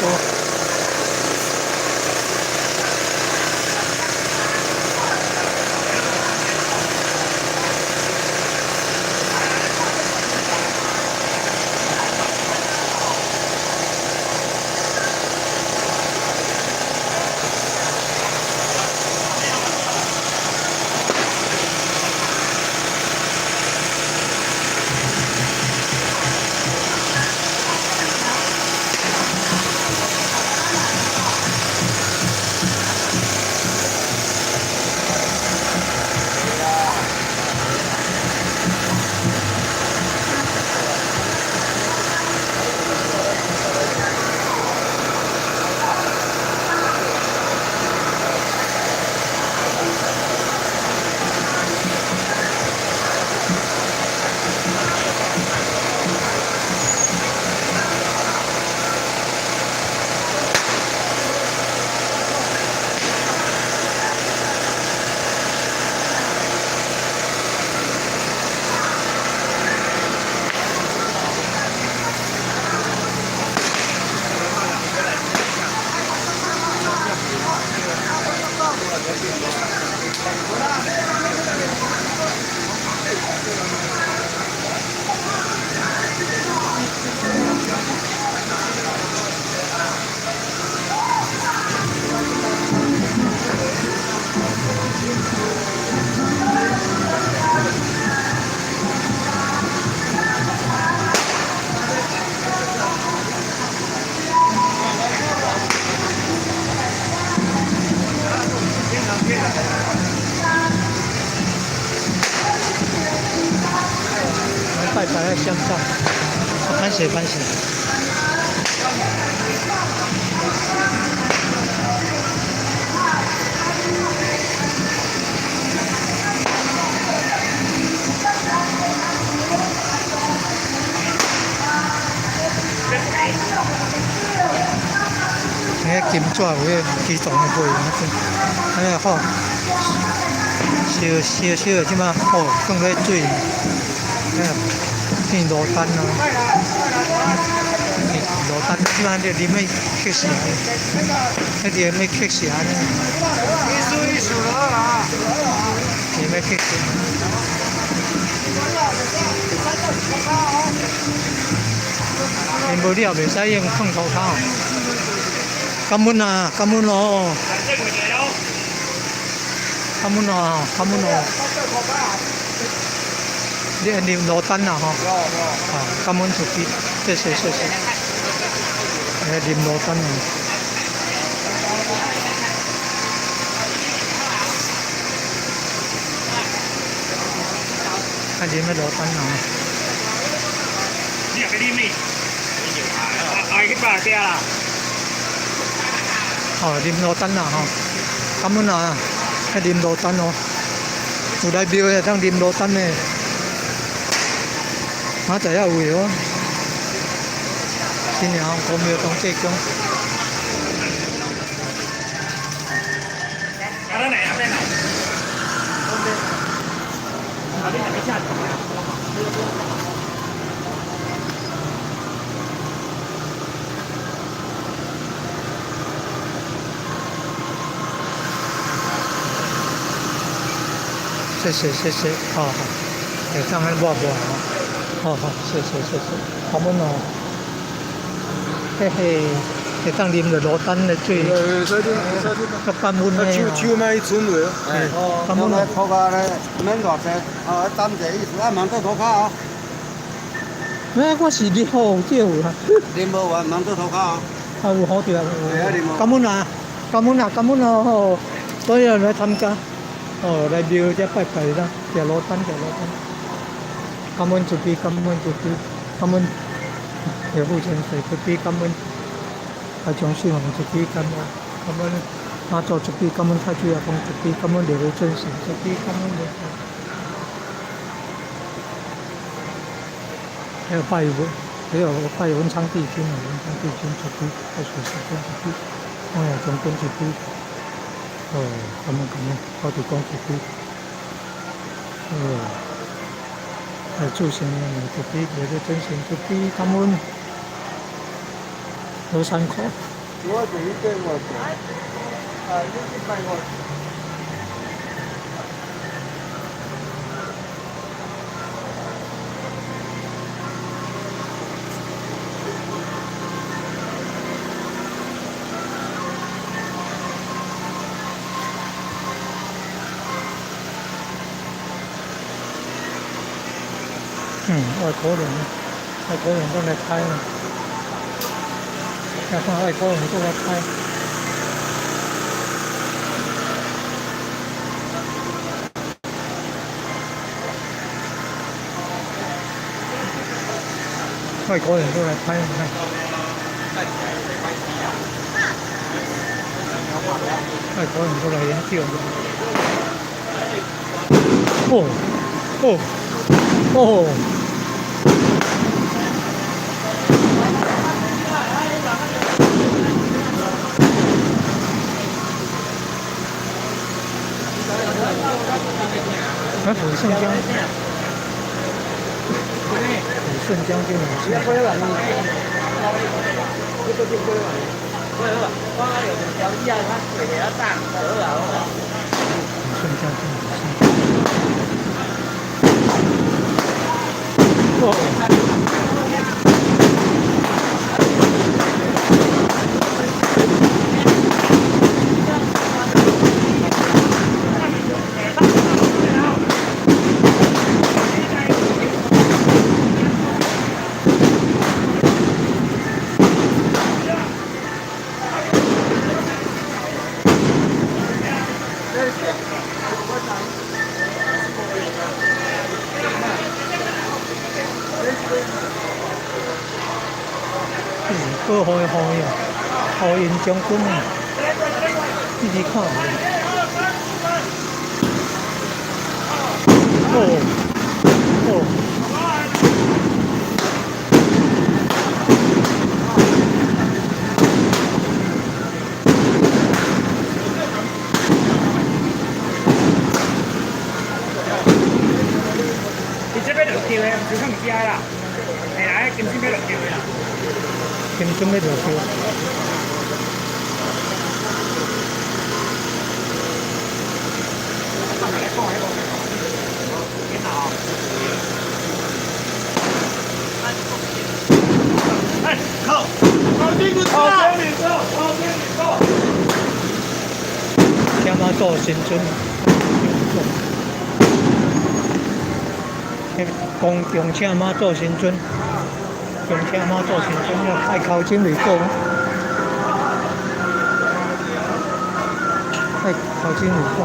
拜拜愛閃走，歹勢歹勢。那個金紙有彼個啟動的會，按呢好，燒燒燒，這擺好放咧水，那變蘆丹啊，蘆丹這擺就啉咧乞食，彼個啉咧乞食按呢。意思意思啦。啉咧乞食。啉無了袂使用放塗跤。感恩啊，感恩哦！感恩哦，感恩哦！你啉蘆丹啦吼，啊，感恩慈悲，謝謝謝謝。來啉蘆丹啊！啊，啉彼蘆丹啊！你若欲啉呢？愛去百家啦。哦，啉蘆丹啦吼，感恩啊，愛啉蘆丹哦。有來廟會當啉蘆丹的，明仔載猶有哦。新娘古廟當濟宮。啊，咱來啊，咱來。啊，你若欲請。謝謝謝謝，好好，會當按抹抹吼，好好，謝謝謝謝，感恩哦，嘿嘿，會當啉著蘆丹的水，較感恩的。手手莫去伸落。感恩哦。塗跤咧，免偌濟，哦，等者意思，啊，茫倒塗跤哦。咩？我是啉好少啊。啉無完，茫倒塗跤哦。啊，有好著啊，有。感恩啊，感恩啊，感恩哦，所有人來參加。哦，來廟遮拜拜啦，食蘆丹，食蘆丹。感恩慈悲，感恩慈悲，感恩岳父千歲慈悲，感恩阿張世宏慈悲，感恩感恩媽祖慈悲，感恩太子爺公慈悲，感恩六位尊神慈悲，感恩六位。還有拜文，還有拜文昌帝君啊，文昌帝君慈悲，太歲神君慈悲，王爺將軍慈悲。哦，感恩感恩，土地公慈悲。哦，來祝神慈悲，六位尊神慈悲，感恩。羅山口。我就一點我做，啊，你去拜我。嗯，外國人，外國人都來拍了，要看外國人都來拍。外國人都來拍，你看。外國人都來研究。哦，哦，哦。啊，撫順江，撫順將軍老師。撫順將軍老師。哦。保護的護佑，護蔭將軍啊，一直看。哦，哦。伊這欲落轎的，毋是囥遮啦，下來金身欲落轎的啦。金身欲落轎。哎，好，好天你做，好天你做。請媽祖神尊，公恭請媽祖神尊，恭請媽祖神尊要愛敲鐘來過，愛敲鐘來過。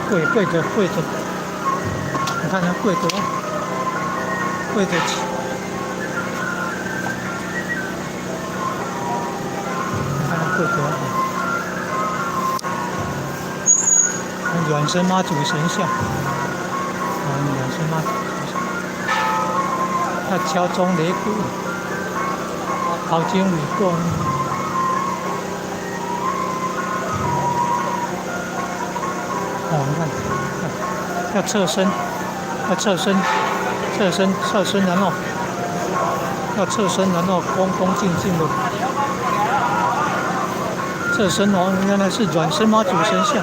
跪跪着跪着，你看他跪着，跪着起，你看他跪着，軟身媽祖神像，啊，軟身媽祖神像，他敲鐘擂鼓，敲鐘擂鼓。哦，你看，要側身，要側身，側身，側身，然後要側身，然後恭恭敬敬的側身哦，原來是軟身媽祖神像。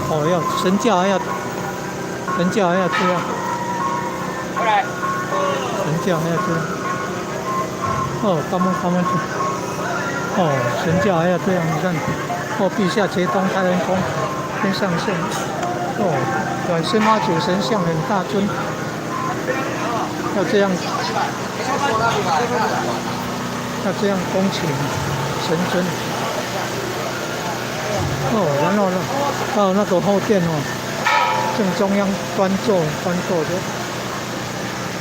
哦，要神轎還要，神轎還要這樣，神轎還要這樣。哦，他們，哦，神轎還要這樣，你看，哦，陛下節東開恩宮。天上聖，哦，軟身媽祖神像很大尊，要這樣，要這樣恭請神尊。哦，然後呢，到那個後殿哦，正中央端坐，端坐着，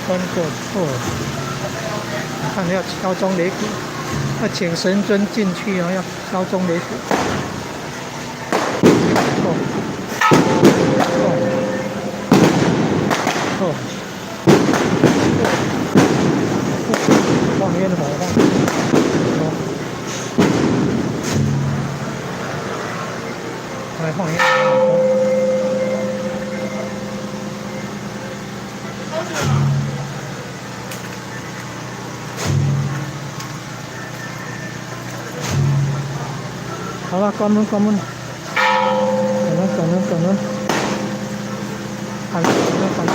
端坐，哦，你看要敲鐘擂鼓，要請神尊進去哦，要敲鐘擂鼓。哦，放煙火，放，來放煙火。好了，關門，關門，關門，關門，關門，好了，關門，關門。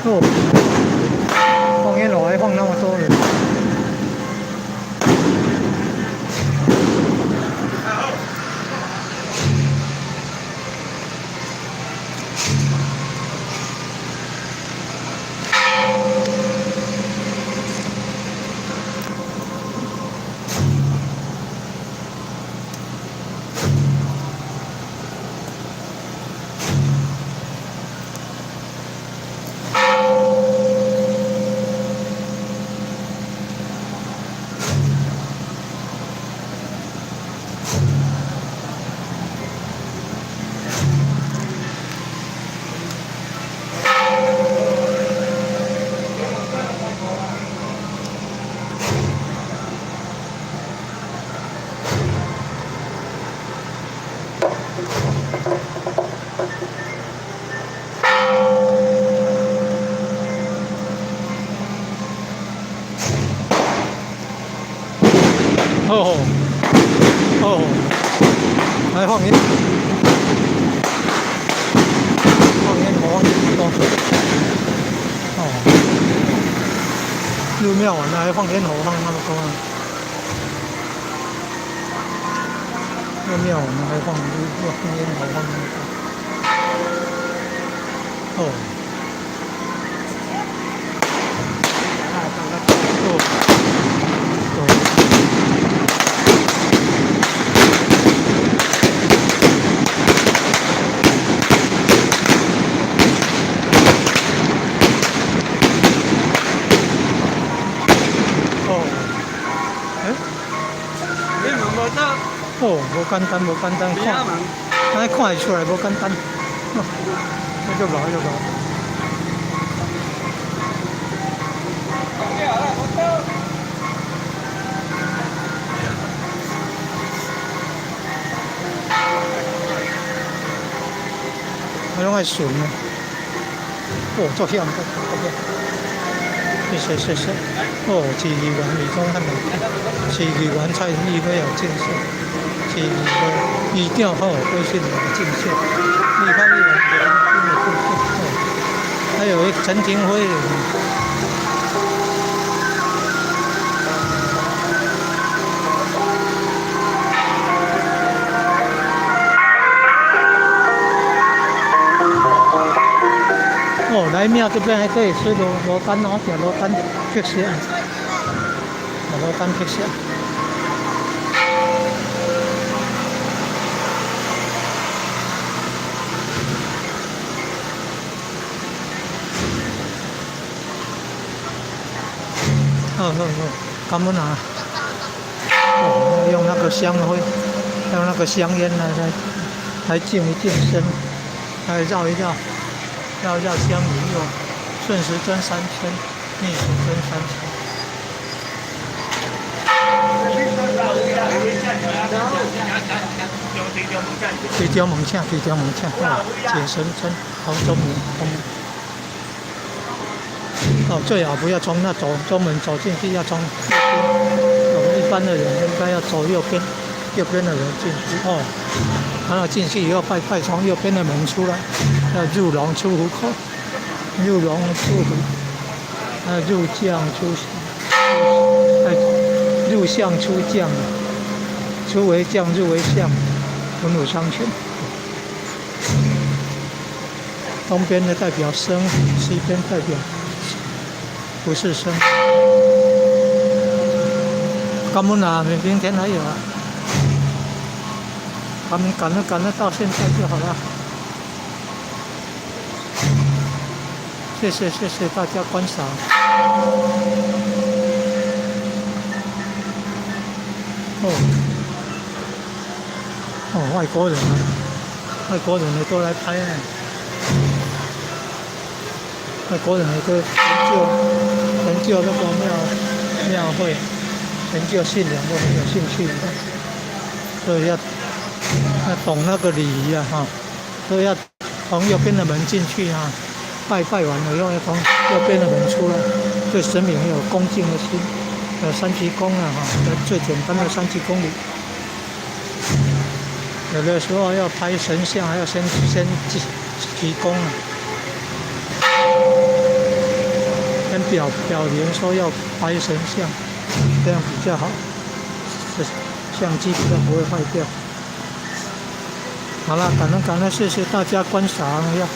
哦，放煙火還放那麼多人。哦哦，來放煙。哦，入廟完了還放煙火，放那麼多啊！入廟完了還放煙火，放那麼多。哦。哦。哦。哦，欸？哦，無簡單，無簡單，看，按呢看會出來無簡單。哦，那就老，就老。我攏愛順的。哦，足險，足險。謝謝謝謝。哦，市議員李宗翰來，市議員蔡議會有進獻，市議會議長好郭信良進獻，立法議員劉文君的進獻，哦，還有陳廷輝。哦，來廟這邊還可以吃滷滷蛋哦，食滷蛋特色，滷蛋特色。哦哦哦，感恩啊！哦，用那個香灰，用那個香煙來淨一淨身，來繞一繞。繞繞香雲又順時針三圈，逆時針三圈。提條門請，提條門請，解神針，黃宗明，哦，最好不要從那走中門走進去，要從右邊。我們一般的人應該要走右邊，右邊的人進去哦。然後進去以後拜拜，從右邊的門出來。要入龍出虎口，入龍出虎，入將出，入相出將，出為將，入為相，文武雙全。東邊的代表生，西邊代表不是生。感恩啊，明天還有啊，咱們感恩感恩到現在就好了。謝謝謝謝大家觀賞。哦，哦，外國人啊，外國人也都來拍呢。外國人也都研究那個廟會，研究信仰都很有興趣的，所以要懂那個禮儀啊，哈，都要從右邊的門進去啊。拜拜完了以後，要從右邊的門出來，對神明有恭敬的心，三鞠躬啊，哈，最簡單的三鞠躬禮。有的時候要拍神像，還要先鞠躬啊，先表明說要拍神像，這樣比較好，相機比較不會壞掉。好了，感恩感恩，謝謝大家觀賞。要。